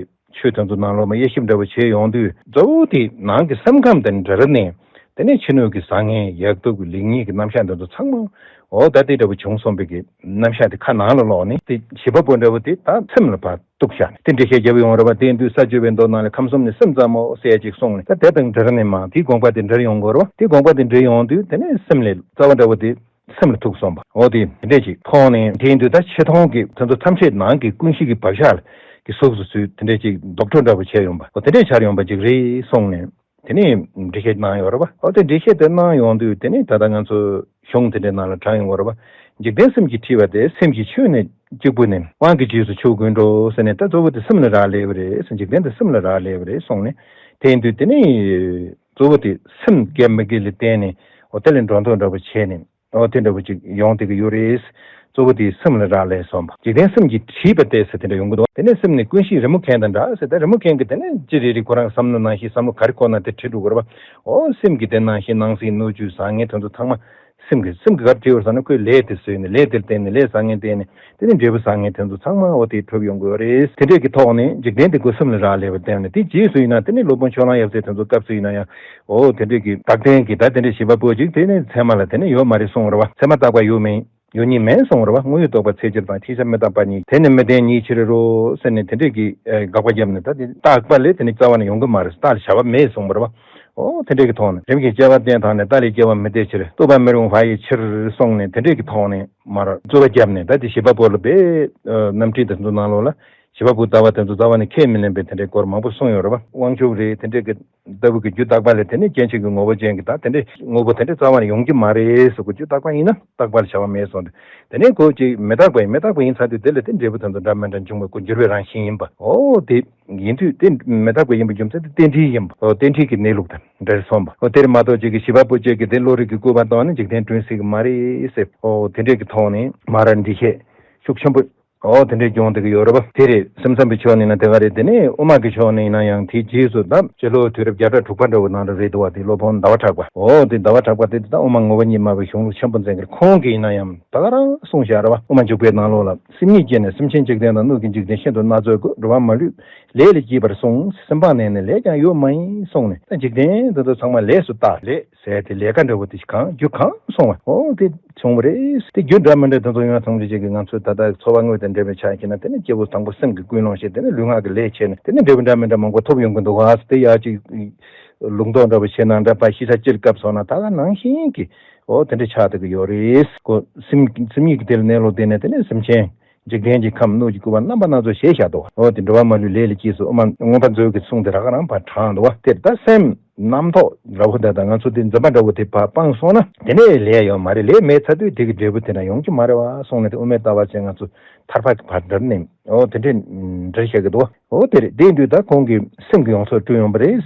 ཆོས་དེ་ཚོ་ནང་ལོགས་མ་དབྱེ་ཞིབ་འདྲ་བོ་བྱས་ཡོང་དུས་གཙོ་བོ་དེ་ནང་གི་སེམས་ཁམས་དང་འབྲེལ་ནས་དེ་ནས་ཕྱི་སྣོད་ཀྱི་བཟང་ངན་ཡག་སྡུག་ལེགས་ཉེས་ཀྱི་རྣམ་གཞག་འདི་ཚོ་ཚང་མ་འོ་ད་དེ་འདྲ་བོ་བྱུང་སོང་བའི་གི་རྣམ་གཞག་དེ་ཁ་ནང་ལ་ལོག་ནས་དེ་བྱེད་པ་པོ་འདྲ་བོ་དེ་ད་སེམས་ལ་ཕར། གཏུགས་བཞག་ནས་དེ་འགྲེལ་བཤད་རྒྱབ་ཡོང་རེད་བ། དེ་ཡིན་དུས་ས་བཅུ་པའི་མདོ་ནང་ལ་ཁམས་གསུམ་ནི་སེམས་ཙམ་མོ་ཟེར་ཡ་ཅིག་གསུངས་ནས་ད་དེ་དང་འབྲེལ་ནས་མ་དེའི་དགོངས་པ་དེ་འགྲེལ་ཡོང་དགོས་རེད་བ། དེའི་དགོངས་པ་དེ་འགྲེལ་ཡོང་དུས་དེ་ནས་སེམས་ལ་རྩ་བ་འདྲ་བོ་དེ་སེམས་ལ་ཐུག་སོང་བ། འོ་དེ་དེ་འདྲས་ཅིག་མཐོང་ནས་དེ་ཡིན་དུས་ད་ཆེ་མཐོང་གི་དེ་ཚོ་ཐམས་ཅད་ནང་གི་ཀུན་གཞི་གི་བག་ཆགས་ཀྱི་གཟུགས་སུ་ཚུད་དེ་འདྲས་ཅིག་ལྡོག་ཕྲ་འདྲ་བོ་བྱས་ཡོང་བ། འོ་དེ་འདྲས་ཆགས་ཡོང་བ་ཅིག་རེད་གསུངས་ནས། དེ་ནས་འགྲེལ་བཤད་གནང་ཡོད་རེད་བ། ཨོ་དེ་འགྲེལ་བཤད་དེ་གནང་ཡོང་དུས་དེ་ནས་ད་ལྟ་ང་ཚོ་གཞུང་དེ་འདྲའི་ནང་ལ་དྲངས་ཡོང་གི་རེད་བ། འཇིག་རྟེན་སེམས་ཀྱིས་ཁྲིད་པ་དེ་སེམས་ཀྱི་ཆོས་ནི་གཅིག་པུ་ནི་དབང་གི་རྗེས་སུ་ཆུད་དགོས་འགྲོ་ཟེར་ནས་ད་གཙོ་བོ་དེ་སེམས་ལ་རག་ལས་པ་རེད་ཟེར། འཇིག་རྟེན་དེ་སེམས་ལ་རག་ལས་པ་རེད་གསུངས་ནས། དེ་ཡིན་དུས་དེ་ནས་གཙོ་བོ་དེ་སེམས་དགེ་མི་དགེ་ལ་བརྟེན་ནས་ཨོ་དེ་ལས་འགྲོ་ལྡོག་འདྲ་པོ་བྱས་ནས། ཨོ་དེ་འདྲ་བོ་ཅིག་ཡོང་བསྡད་ཀྱི་ཡོད་རེད། གཙོ་བོ་དེ་སེམས་ལ་རག་ལས་སོང་བ། འཇིག་རྟེན་སེམས་ཀྱིས་ཁྲིད་པ་སྟེ་ཟེར་དེ་འདྲ་ཡོང་གི་འདུག་དེ་ནས་སེམས་ནི་ཀུན་གཞི་རི་མོ་མཁན་དང་འདྲ་ཟེར། ད་རི་མོ་མཁན་གྱིས་དེ་ནས་ཅི་རེ་རེ་ཁོ་རང་བསམ་བློ་ནང་བཞིན་བསམ་བློ་ག་རེ་འཁོར་ན་དེ་བྲིས་འགྲོ་དགོས་རེད་བ། ཨོ་སེམས་ཀྱིས་དེ་ནང་བཞིན་སྣང་སྲིད་སྣོད་བཅུད་བཟང་ངན་དེ་ཚོ་ཚང་མ་སེམས་ཀྱིས་སེམས་ཀྱིས་ག་རེ་བྲིས་པར་བསམ་ན་ཁོས་ལས་དེ་བཟོས་ནས་ལས་དེར་བརྟེན་ནས་ལས་བཟང་ངན་བརྟེན་ནས། དེ་ནས་འབྲས་བུ་བཟང་ངན་དེ་ཚོ་ཚང་མ་འོ་དེ་གྲུབ་ཡོང་གི་ཡོད་རེད། དེ་འདྲས་ཀྱི་ཐོག་ནས་འཇིག་རྟེན་དེ་ཁོ་སེམས་ལ་རག་ལས་པ་བསྟན་ནས་དེ་རྗེས་སུ་ཡིན་ན་དེ་ནས་སློབ་དཔོན་ཕྱོགས་གླང་ཡབ་སྲས་དེ་ཚོ་སྐབས་སུ་ཡིན་ན་ཡང་འོ་དེ་འདྲས་ཀྱི་རྟག་བརྟན་གྱི་ད་དེ་འདྲས་བྱེད་པ་པོ་ཅིག་དེ་ནས་ཚད་མ་ལ་དེ་ནས་ཡོད་མ་རེད་གསུངས་རེད་བ། ཚད་མ་རྟག་པ་ཡོད་མིན་ཡོད་ཉིད་མིན་གསུངས་རེད་བ། དངོས་ཡོད་རྟོགས་པ་ཚད་ཅིག་དང་ཤེས་བྱ་མི་རྟག་པ་གཉིས་དེ་ནི་མི་ལྡན་ཉིད་ཕྱིར་རོ་ཟེར་ནས་དེ་འདྲས་ཀྱི་དགག་པ་བརྒྱབ་ནས་ད་དེ་རྟག་པ་ལས་དེ་ནས་རྩ་བ་ནས་ཡོང་གི་མ་རེད། རྟགས་ལ་བྱ་བ་མེད་གསུངས་པ་རེད་བ། ཨོ་དེ་འདྲས་ཀྱི་ཐོག་ནས་རིམ་གྱིས་སྐྱེ་བ་བརྟེན་དང་ནས་རྟགས་ལས་སྐྱེ་བ་མི་འདོད་ཕྱིར་རྟོགས་པ་མི་རུང་བ་ཡི་ཕྱིར་གསུངས་ནས་དེ་འདྲས་ཀྱི་ཐོག་ནས། མར་རྩོད་པ་བརྒྱབ་ནས་ད་དེ་བྱེད་པ་པོ་ལ་དཔེ་རྣམ་འགྲེལ་དེ་ཚོ་ནང་ལོགས་ལ་ བྱེད་པ་པོ་ལྟ་བ་དེ་ཚོ་རྩ་བ་ནས་ཁས་མི་ལེན་པའི་དེ་འདྲའི་སྐོར་མང་པོ་གསུངས་ཡོད་རེད་པ། དབང་ཕྱུག་རེད་དེ་འདྲའི་གི་ལྟ་བུ་གི་རྒྱུ་རྟག་པ་ལས་དེ་ནས་སྐྱེ་མཆེད་ཀྱི་ངོ་བོ་ཅན་གྱི་ད་དེ་འདྲའི་དངོས་པོ་དེ་འདྲའི་རྩ་བ་ནས་ཡོང་གི་མ་རེད་ཟེར་གོ། རྒྱུ་རྟག་པ་ཡིན་ན་རྟག་པར་བྱ་བ་མེད་གསུངས་ཏེ། དེ་ནས་ཁོ་ཅིག་མི་རྟག་པ་ཡིན། མི་རྟག་པ་ཡིན་ཚར་དུས་དེ་ལ་དེ་འབྲས་བུ་དེ་ཚོ་འདྲ་མི་འདྲ་འབྱུང་བའི་སྐོར་འགྱུར་བའི་རང་བཞིན་ཡིན་པ། འོ་དེ་ཡིན་དུས་དེ་མི་རྟག་པ་ཡིན་པའི་རྒྱུ་མཚན་དེ་རྟེན་འབྲེལ་ཡིན་པ། འོ་རྟེན་འབྲེལ་གྱི་གནས་ལུགས་དང་འབྲེལ་སོང་བ། འོ་དེར་མ་གཏོགས་ཅིག་གི་བྱེད་པ་པོ་ཅིག་གི་དེ་བློ་རིག་གི་སྐུར་པ་བཏང་ནས་འཇིག་རྟེན་བསྐྲུན་སྲིད་ཀྱི་མ་རེད་ཟེར། འོ་དེ་འདྲས་ཀྱི་ཐོག་ནས་མ་ར་འགྲེལ་བཤད་ཤུགས་ཆེན་པོ། འོ་དེ་འདྲས་སྦྱོང་བསྡད་ཀྱི་ཡོད་རེད་པ། དེ་རེད། སེམས་ཙམ་པའི་ཕྱོགས་ནས་ན་དེ་ག་རེད། དེ་ནས་དབུ་མ་གི་ཕྱོགས་ནས་ཡིན་ན་ཡང་དེའི་རྗེས་སུ་ད་སྤྱི་ལོ་དུས་རབས་བརྒྱ་ཕྲག་དྲུག་པ་འདྲ་བོ་ནང་ལ་རེད་འདུག་བ། དེ་སློབ་དཔོན་ཟླ་བ་གྲགས་པ། འོ་དེ་ཟླ་བ་གྲགས་པ་དེ་ད་དབུ་མ་ངོ་བོ་ཉིད་སྨྲ་བའི་གཞུང་ལུགས་ཆེན་པོ་མཛད་མཁན་ཁོང་གིས་ཡིན་ན་ཡང་ད་ག་རང་གསུངས་བཞག་རེད་པ། དབུ་མ་འཇུག་པའི་ནང་ལོགས་ལ། སེམས་ཉིད་ཀྱིས་ནི་སེམས་ཅན་འཇིག་རྟེན་དང་། སྣོད་ཀྱི་འཇིག་རྟེན་ཤིན་ཏུ་སྣ་ཚོགས་ཀུན། འགྲོ་བ་མ་ལུས་ལས་ལ་སྐྱིད་པར་གསུངས། སེམས་སྤངས་ནས་ནི་ལས་ཀྱང་ཡོད་མ་ཡིན་གསུངས་ནས། ད་འཇིག་རྟེན་འདི་ཚོ་ཚང་མ་ལས་སུ་བཏགས། ལས་ཟེར་དེ་ལས་ཀ་འདྲ་བོ་དེ་གང་རྒྱུ་གང་སོང་བ། འོ་དེ་བྱུང་བ་རེད། དེ་རྒྱུ་འདྲ་མི་འདྲ་དེ་ཚོ་ཡོང་ཐང་ཅིག་གི་ང་ཚོས་ད་ལྟ་འཚོ་བ་དངོས་དང་འབྲེལ་བའི་ཆ་བཞག་ན། དེ་ནི་སྐྱེ་བོ་དང་པོ་སེམས་ཀྱི་ཀུན་སློང་བྱས། དེ་ནི་ལུས་ངག་གི་ལས་བྱས་ནས་དེ་ནི་འབྲས་བུ་འདྲ་མི་འདྲ་མང་པོ་ཐོབ་ཡོང་གི་འདུག་ག། དེ་ཡག་ཅིག་ལུང་རྟོགས་འདྲ་བོ་བྱས་ན་འདྲ་པ། ཤི་ས་ཅིར་སྐབས་སོང་ན་ད་ག་ནང་བཞིན་གྱི་འོ་དེ་འདྲ་ཆགས་བསྡད་ཀྱི་ཡོད་རེད། ཁོ་སེམས་སེམས་ཉིད་ཀྱི་དེ་ལ་གནས་ལུགས་དེ་ནི་དེ་ནི་སེམས་ཅན། འཇིག་རྟེན་གྱི་ཁམས་སྣོད་ཀྱི་སྐུད་པ་རྣམ་པ་སྣ་ཚོགས་ཞེས་བྱ་དོ། འོ་དེ་འགྲོ་བ་མ་ལུས་ལས་ལ་སྐྱིད་སོགས་དབུ་མ་མངོན་པ་མཛོད་ཀྱི་གསུང་དེ་རག་རང་ཕར་དྲངས་འདུག་བ། དེར་ད་སེམས་རྣམ་རྟོག་འདྲ་བོ་དེ་དང་ང་ཚོ་དེ་འཛིན་པ་འདྲ་བོ་དེ་ཕར་སྤངས་སོང་ན་དེ་ནས་ལས་ཡོད་མ་རེད། ལས་མེད་ཚར་དུས་དེ་གི་འབྲས་བུ་དེ་འདྲ་ཡོང་གི་མ་རེད་བ་གསུངས་ནས། དེ་དབུ་མའི་ལྟ་བ་ཅན་ང་ཚོ་ཐར་པ་གི་བར་འདིར་ནས་འོ་དེ་འདྲའི་འགྲེལ་བཤད་ཀྱི་འདུག་བ། འོ་དེ་རེད། དེ་དུས་ད་ཁོང་གིས་སེམས་ཀྱི་ཡོངས་རྫོགས་བསྐྲུན་ཡོང་པ་རེད།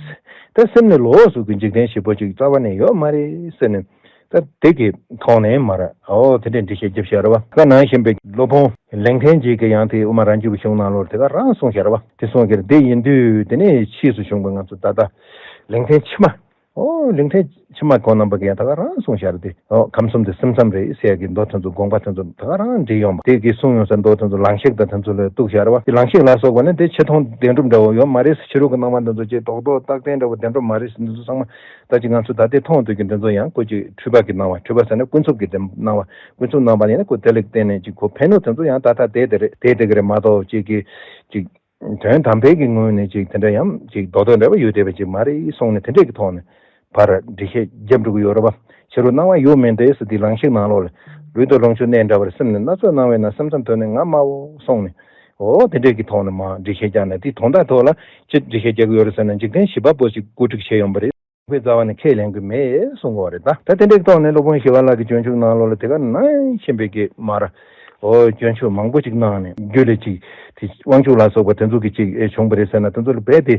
ད་སེམས་ནི་ལོགས་སུ་གི་འཇིག་རྟེན་བཞི་པོ་ཅིག་རྩ་བ་ནས་ཡོད་མ་རེད་ཟེར་ནས། ད་དེ་གི་ཐོག་ནས་མར་འོ་དེ་འདྲའི་འགྲེལ་བཤད་རྒྱབ་བཞག་རེད་བ། ད་ནང་བཞིན་པའི་སློབ་དཔོན་ལེགས་ལྡན་འབྱེད་ཀྱི་ཡང་དེ་དབུ་མ་རང་རྒྱུད་ཀྱི་གཞུང་ནང་ལོགས་དེ་ག་རང་གསུངས་བཞག་རེད་བ། དེ་གསུངས་ཀྱི་རེད། དེ་ཡིན་དུས་དེ་ནས་ཕྱིས་སུ་བྱུང་བའི་ང་ཚོ་ད་ལྟ་ལེགས་ལྡན་ཕྱི་མ། འོ་ལེགས་ལྡན་ཕྱི་མ་ཁོང་རྣམ་པ་གིས་ཡང་ད་ག་རང་གསུངས་བཞག་རེད་དེ། འོ་ཁམས་གསུམ་དེ་སེམས་ཙམ་རེད་ཟེར་ཡ་གི་མདོ་དེ་ཚོ་དགོངས་པ་དེ་ཚོ་ད་ག་རང་འགྲིག་ཡོང་བ། དེ་གི་གསུངས་ཡོང་ས་མདོ་དེ་ཚོ་ལང་གཤེགས་དང་དེ་ཚོ་ལ་གཏུགས་བཞག་རེད་བ། དེ་ལང་གཤེགས་ལ་སོགས་པ་ནི་དེ་ཆེ་མཐོང་བདེན་གྲུབ་འདྲ་བོ་ཡོད་མ་རེད། ཕྱི་རོལ་གྱི་སྣང་བ་འདི་ཚོ་ཅིག་རྡོག་རྡོག་རྟག་བརྟན་འདྲ་བོ་བདེན་གྲུབ་མ་རེད། འདི་ཚོ་ཚང་མ་ད་ཅིག་ང་ཚོ་ད་ལྟའི་མཐོང་ཐོས་ཀྱི་འདི་ཚོ་ཡང་ཁོ་ཅིག་འཁྲུལ་པ་གི་སྣང་བ། འཁྲུལ་པ་ཟེར་ན་ཀུན་རྫོབ་ཀྱི་དེ་སྣང་བ། ཀུན་རྫོབ་སྣང་བ་ཡིན་ན་ཁོ་དེ་ལ་བརྟེན་ནས་ཅིག་ཁོ་ཕན་ནུས་དེ་ཚོ་ཡང་ད་ལྟ་བསྡད་དེ་རེད། བསྡད་དེ་གི་རེད་མ་གཏོགས་ཅིག་གི་ཅིག་དོན་དམ་པའི་གི་ངོས་ནས་ཅིག་དེ་འདྲ་ཡང་ཅིག་རྡོག་རྡོག་འདྲ་བོ་ཡོད་བསྡད་པ་ཅིག་མ་རེད་གསུངས་ནས། དེ་འདྲས་ཀྱི་ཐོག་ནས་ཕར་འགྲེལ་བཤད་རྒྱབ་འགྲོ་གི་ཡོད་རེད་བ། ཕྱི་རོལ་སྣང་བ་ཡོད་མིན་ཏེ་ཟེར་དེ་ལང་གཤེགས་ནང་ལོགས་ལ། ལུས་དང་ལོངས་སྤྱོད་གནས་འདྲ་བར། སེམས་ནི་སྣ་ཚོགས་སྣང་བས་ན། སེམས་ཙམ་དོན་ནི་ངའམ་མའོ་གསུངས་ནས། འོ་དེ་འདྲས་ཀྱི་ཐོག་ནས་མར་འགྲེལ་བཤད་རྒྱག་ནས། དེ་དོན་དག་ཐོག་ལ་ཅི་འགྲེལ་བཤད་རྒྱག་གི་ཡོད་རེད་ཟེར་ན། འཇིག་རྟེན་བཞི་པ་པོ་ཞིག་བཀོད་སྒྲིག་བྱས་ཡོང་པ་རེད། དཔེ་རྩ་བ་ནས་ཁས་ལེན་གྱི་མེད་གསུང་གི་ཡོད་རེད་ད། ད་དེ་འདྲའི་ཐོག་ནས་སློབ་དཔོན་ཞི་བ་ལྷ་གི་སྤྱོད་འཇུག་ནང་ལོགས་ལ་དེ་ག་ནང་བཞིན་པའི་གི་མར་འོ་སྤྱོད་འཇུག་མང་པོ་ཅིག་གནང་ནས། རྒྱུད་ལ་ཅིག་དེ་དབང་ཕྱུག་ལ་སོགས་པ་དེ་ཚོ་གི་ཅིག་ཨེ་བྱུང་བ་རེད་ཟེར་ན། དེ་ཚོ་ལ་རྦད་དེ་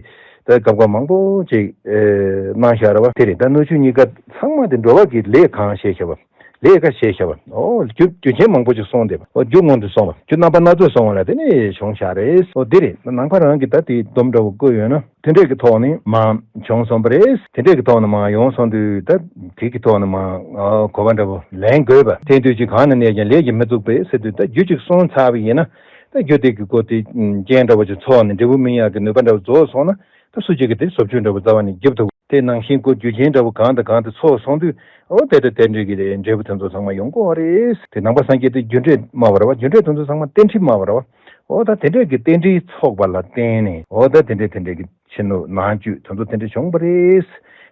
ད་སྐབས་འགའ་མང་པོ་ཅིག་ཨེ་གནང་བཞག་རེད་བ། དེ་རེད། ད་སྣོད་བཅུད་གཉིས་ཀ་ཚང་མ་དེ་འགྲོ་བ་གི་ལས་གང་བྱས་བཞག་པ། ལས་ཀ་བྱས་བཞག་པ། འོ་རྒྱུ་རྒྱུ་རྐྱེན་མང་པོ་ཅིག་སོང་བསྡད་པ། འོ་རྒྱུ་སྔོན་དུ་སོང་བ། རྒྱུ་རྣམ་པ་སྣ་ཚོགས་སོང་བ་ལ་དེ་ནས་བྱུང་བཞག་རེད། འོ་འདི་རེད། ནང་པ་རང་གིས་ད་དེ་སྡོམ་འདྲ་བོ་བཀོད་ཡོད་ན། དེ་འདྲས་ཀྱི་ཐོག་ནས་མར་བྱུང་སོང་བ་རེད། དེ་འདྲས་ཀྱི་ཐོག་ནས་མར་ཡོང་སོང་དུས་ད་དེ་གི་ཐོག་ནས་མར་གོ་བ་འདྲ་བོ་ལེན་དགོས་པ། དེ་དུས་ཀྱི་གང་ན་གནས་ཀྱང་ལས་ཀྱིས་མི་ཚུགས་པས་ཟེར་དུས། ད་རྒྱུ་གཅིག་སོང་ཚར་བ་ཡིན་ན། ད་རྒྱུ་དེ་གི་སྒོ་དེ་རྐྱེན་འདྲ་བོ་ཅིག་ཚོགས་ནས་འབྲས་བུ་སྨིན་ཡག་གི་ནུས་པ་འདྲ་བོ་རྫོགས་སོང་ན། ད་སུ་གཅིག་གིས་དེ་བཟོ་བཅོས་འདྲ་བོ་རྩ་བ་ནས་རྒྱབ་ཐུབ། དེ་ནང་བཞིན་ཁོ་རྒྱུ་རྐྱེན་འདྲ་བོ་གང་དང་གང་དེ་ཚོགས་སོང་དུས། འོ་དེ་ལྟ་དེ་འདྲའི་གི་འབྲས་བུ་དེ་ཚོ་ཚང་མ་ཡོང་གི་ཡོད་རེད། དེ་ནང་པ་སངས་རྒྱས་དེ་རྒྱུ་འབྲས་སྨྲ་བ་རེད་བ། རྒྱུ་འབྲས་དེ་ཚོ་ཚང་མ་རྟེན་འབྲེལ་སྨྲ་བ་རེད་བ། འོ་ད་དེ་འདྲས་ཀྱི་རྟེན་འབྲེལ་ཚོགས་པ་ལ་བརྟེན་ནས། འོ་ད་དེ་འདྲས་དེ་འདྲས་ཀྱི་ཕྱི་སྣོད་ནང་བཅུད་དེ་ཚོ་དེ་འདྲས་བྱུང་བ་རེད།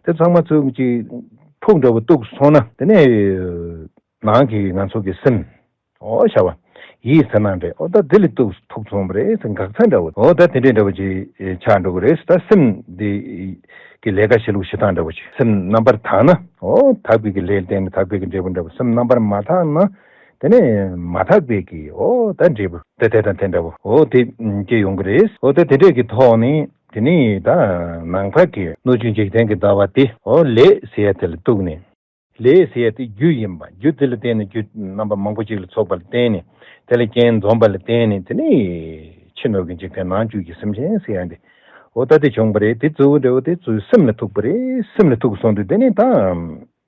དེ་ཚང་མ་ཚུར་གཅིག་ཕུག་འདྲ་བོ་གཏུགས་སོང་ན། དེ་ནས་ནང་གི་ང་ཚོ་གི་སེམས། འོ་བྱ་བ། ཡིད་ཟེར་ན་འདྲ། འོ་ད་དེ་ལ་ཐུག་ཐུག་སོང་བ་རེད་ཟེར། འགག་ཚ་འདྲ་བོ། འོ་ད་དེ་འདྲས་འདྲ་བོ་ཅིག་ཆགས་འགྲོ་གི་རེད། ད་སེམས་འདི་གི་ལས་ཀ་བྱེད་ལུགས་བྱེད་སྟངས་འདྲ་བོ་ཅིག་སེམས་རྣམ་པར་དག་ན། འོ་དག་པའི་གི་ལས་ལ་བརྟེན་ནས་དག་པའི་གི་འབྲས་བུ་འདྲ་བོ། སེམས་རྣམ་པར་མ་དག་ན། དེ་ནས་མ་དག་པའི་གི་འོ་ད་འབྲས་བུ་དེ་དེ་དང་དེ་འདྲ་བོ། འོ་དེ་སྐྱེ་ཡོང་གི་རེད། འོ་ད་དེ་འདྲས་ཀྱི་ཐོག་ནས་དེ་ནས་ད་ནང་པ་གི་སྣོད་བཅུད་འཇིག་རྟེན་གྱི་ལྟ་བ་དེ། འོ་ལས་ཟེར་ཡ་དེ་ལ་གཏུགས་ནས། ལས་ཟེར་ཡ་དེ་རྒྱུ་ཡིན་པ། རྒྱུ་དེ་ལ་བརྟེན་ནས་རྒྱུ་རྣམ་པ་མང་པོ་ཅིག་ལ་ཚོགས་པ་ལ་བརྟེན་ནས། དེ་ལ་རྐྱེན་འཛོམས་པ་ལ་བརྟེན་ནས། དེ་ནས་ཕྱི་སྣོད་ཀྱི་འཇིག་རྟེན་ནང་བཅུད་ཀྱི་སེམས་ཅན་ཟེར་ཡ་འདི། འོ་ད་དེ་བྱུང་བ་རེད། དེ་གཙོ་བོ་འདྲ་བོ་དེ་གཙོ་བོ་སེམས་ལ་ཐུག་པ་རེད། སེམས་ལ་ཐུག་སོང་དུས་དེ་ནས་ད་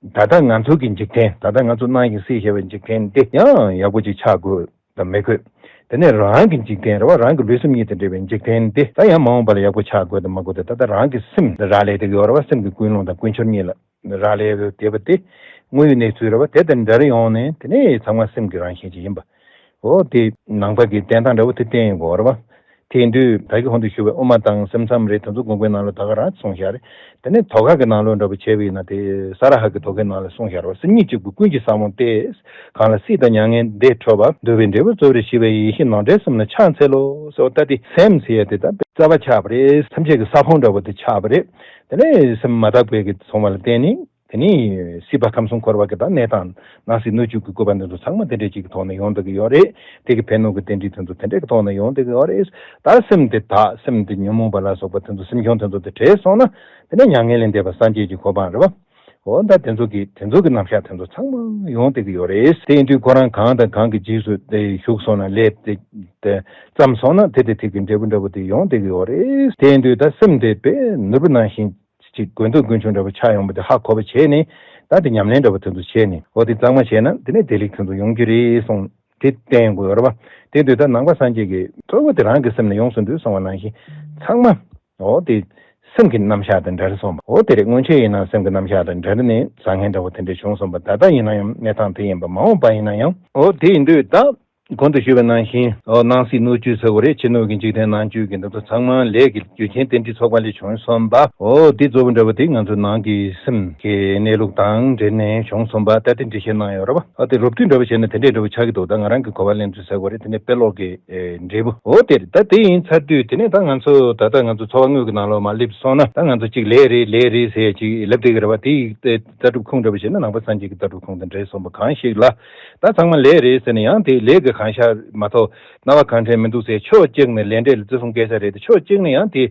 ད་ལྟ་ང་ཚོ་གི་འཇིག་རྟེན། ད་ལྟ་ང་ཚོ་སྣང་ཞིང་སྲིད་བྱ་བའི་འཇིག་རྟེན་འདི་ཡང་ཡག་པོ་ཅིག་ཆགས་དགོས་དང་མི་དགོས། དེ་ནས་རང་གི་འཇིག་རྟེན་རེད་བ། རང་གི་ལུས་སེམས་གཉིས་དང་འབྲེལ་བའི་འཇིག་རྟེན་འདི་ད་ཡང་མ་འོངས་པ་ལ་ཡག་པོ་ཆགས་དགོས་དང་མ་དགོས་དེ། ད་ལྟ་རང་གི་སེམས་ལ་རག་ལས་བསྡད་ཀྱི་ཡོད་རེད་བ། སེམས་ཀྱི་ཀུན་སློང་དང་ཀུན་སྦྱོར་གཉིས་ལ་རག་ལས་བསྡད་པ་དེ་དངོས་ཡོད་གནས་ཚུལ་རེད་བ། དེ་དང་འབྲེལ་ཡོང་ནས་དེ་ནས་ཚང་མ་སེམས་ཀྱི་རང་བཞིན་ཅིག་ཡིན་པ། འོ་དེ་ནང་པ་གི་བསྟན་སྟངས་འདྲ་བོ་དེ་བསྟན་ཡོང་གི་ཡོད་རེད་བ། དེ་ཡིན་དུས་ད་གིན་གོང་དུ་ཞུས་པའི་དབུ་མ་དང་སེམས་ཙམ་རེད། དེ་ཚོ་དགོངས་པའི་ནང་ལ་ད་ག་རང་གསུངས་བཞག་རེད། དེ་ནས་དོ་ག་གི་ནང་ལོགས་འདྲ་པོ་བྱས་པ་ཡིན་ན། དེ་ས་ར་ཧ་གི་དོ་གའི་ནང་ལ་གསུངས་བཞག་རེད་བ། སེམས་ཉིད་གཅིག་པུ་ཀུན་གྱི་ས་བོན་ཏེ། གང་ལ་སྲིད་དང་མྱ་ངན་འདས་འཕྲོ་བ། འདུལ་བའི་འབྲས་བུ་སྩོལ་བར་ཤེས་པ་ཡིས། ཡེ་ཤེས་ནོར་འདྲའི་སེམས་ལ་ཕྱག་འཚལ་ལོ་ཟེར་བ་ལྟ་སྟེ། སེམས་ཟེར་ཡ་དེ་ད་རྩ་བ་ཆགས་པ་རེད། ཐམས་ཅད་ཀྱི་ས་བོན་འདྲ་པོ་དེ་ཆགས་པ་རེད། དེ་ནས་སེམས་མ་དག་པའི་གི་སོང་བ་ལ་བརྟེན་ནས། དེ་ནི་སྲིད་པ་ཁམས་གསུམ་འཁོར་བ་གི་ད་གནས་སྟངས། སྣང་སྲིད་སྣོད་བཅུད་ཀྱི་བཀོད་པ་འདི་ཚོ་ཚང་མ་དེ་འདྲས་ཅིག་གི་ཐོག་ནས་ཡོང་བསྡད་ཀྱི་ཡོད་རེད། དེ་གི་ཕན་གནོད་ཀྱི་རྟེན་འབྲེལ་དེ་ཚོ་དེ་འདྲས་ཀྱི་ཐོག་ནས་ཡོང་བསྡད་ཀྱི་ཡོད་རེད། ད་སེམས་དེ་དག་སེམས་དེ་ཉོན་མོངས་པ་ལ་སོགས་པ་དེ་ཚོ་སེམས་བྱུང་དེ་ཚོ་དེ་བྲལ་སོང་ན། དེ་ནས་མྱ་ངན་ལས་འདས་པ་སངས་རྒྱས་ཀྱི་གོ་འཕང་རེད་བ། འོ་ད་དེ་ཚོ་གི་དེ་ཚོ་གི་རྣམ་གཞག་དེ་ཚོ་ཚང་མ་ཡོང་བསྡད་ཀྱི་ཡོད་རེད། དེ་ཡིན་དུས་ཁོ་རང་གང་དང་གང་གི་རྗེས་སུ་དེ་ཞུགས་སོང་ན། ལས་དེ་དེ་བརྩམས་སོང་ན། དེ་དེ་དེ་གི་འབྲས་བུ་འདྲ་པོ་དེ་ཡོང་བསྡད་ཀྱི་ཡོད་རེད། དེ་ཡིན་དུས་ད་སེམས་དེ་དཔེ་ནོར་བུ་ནང་བཞིན། ཅིག་དགོས་འདོད་དཀོན་མཆོག་འདྲ་པོ་ཆགས་ཡོང་བ་དེ་ཧ་གོ་བ་བྱས་ནས། ད་དེ་ཉམས་ལེན་འདྲ་པོ་དེ་ཚོ་བྱས་ནས། འོ་དེ་གཙང་མ་བྱས་ན་དེ་ནས་བདེ་ལེགས་དེ་ཚོ་ཡོང་རྒྱུ་རེད་གསུངས། དེ་བསྟན་དགོས་ཡོད་རེད་བ། དེ་དུས་ད་ནང་པ་སངས་རྒྱས་ཀྱིས་གཙོ་བོ་དེ་རང་གི་སེམས་ལ་ཡོངས་སུ་འདུས་གསུངས་པ་ནང་བཞིན། ཚང་མ་འོ་དེ་སེམས་ཀྱི་རྣམ་གཞག་དང་འབྲེལ་སོང་བ། འོ་དེ་རེད། སྔོན་ཆད་ཡིན་ན་སེམས་ཀྱི་རྣམ་གཞག་དང་འབྲེལ་ནས་བཟང་ངན་འདྲ་པོ་དེ་འདྲ་བྱུང་སོང་བ། ད་ལྟ་ཡིན་ན་ཡང་གནས་སྟངས་དེ་ཡིན་པ། མ་འོངས་པ་ཡིན་ན་ཡང་། འོ་དེ་ཡིན་དུས་ད། གོང་དུ་ཞུས་པ་ནང་བཞིན། འོ་སྣང་སྲིད་སྣོད་བཅུད་ཟེར་བ་རེད། ཕྱི་སྣོད་ཀྱི་འཇིག་རྟེན། ནང་བཅུད་ཀྱི་འདི་ཚོ་ཚང་མ་ལས་ཀྱི་རྒྱུ་རྐྱེན་རྟེན་འབྲེལ་ཚོགས་པ་ལས་བྱུང་སོང་བ། འོ་དེ་གཙོ་བོ་འདྲ་བོ་དེ་ང་ཚོ་ནང་གི་སེམས་ཀྱི་གནས་ལུགས་དང་འབྲེལ་ནས་བྱུང་སོང་བ། ད་དེ་འགྲེལ་བཤད་གནང་ཡོད་རེད་བ། འོ་དེ་རོབ་བསྡུས་འདྲ་བོ་བྱས་ན་དེ་འདྲས་འདྲ་བོ་ཆགས་ཀྱི་འདུག་ད་ང་རང་གི་གོ་བ་ལེན་ཚུལ་ཟེར་བ་རེད། དེ་ནས་དཔེ་ཀློག་གི་འབྲས་བུ། འོ་དེ་རེད། ད་དེ་ཡིན་ཚར་དུས། དེ་ནས་ད་ང་ཚོ་ད་ལྟ་ང་ཚོ་འཚོ་བ་དངོས་ཀྱི་ནང་ལོགས་མར་སླེབས་སོང་ན། ད་ང་ཚོ་གཅིག་ལས་རེད་ལས་རེད་ཟེར་ཅིག་ལབ་བསྡད་ཀྱི་རེད་བ། དེ་ལྟ་གྲུབ་ཁུངས་འདྲ་བོ་བྱས་ན་ནང་པ་སངས་རྒྱས་ཀྱི་ལྟ་གྲུབ་ཁུངས་དང་འབྲེལ་སོང་བ་གང་ཞིག་ལ། ད་ཚང་མ་ལས་རེད་ཟེར་ན་ཡང་དེ་ལས་ཀྱི་གང་ཤར་མ་གཏོགས་རྣ་བ་གང་དྲན་མི་འདུག་ཟེར། ཕྱོགས་གཅིག་ནས་ལས་འབྲས་ལ་བརྩི་སྲུང་སྐྱེལ་ས་རེད་དེ། ཕྱོགས་གཅིག་ནས་ཡང་དེ་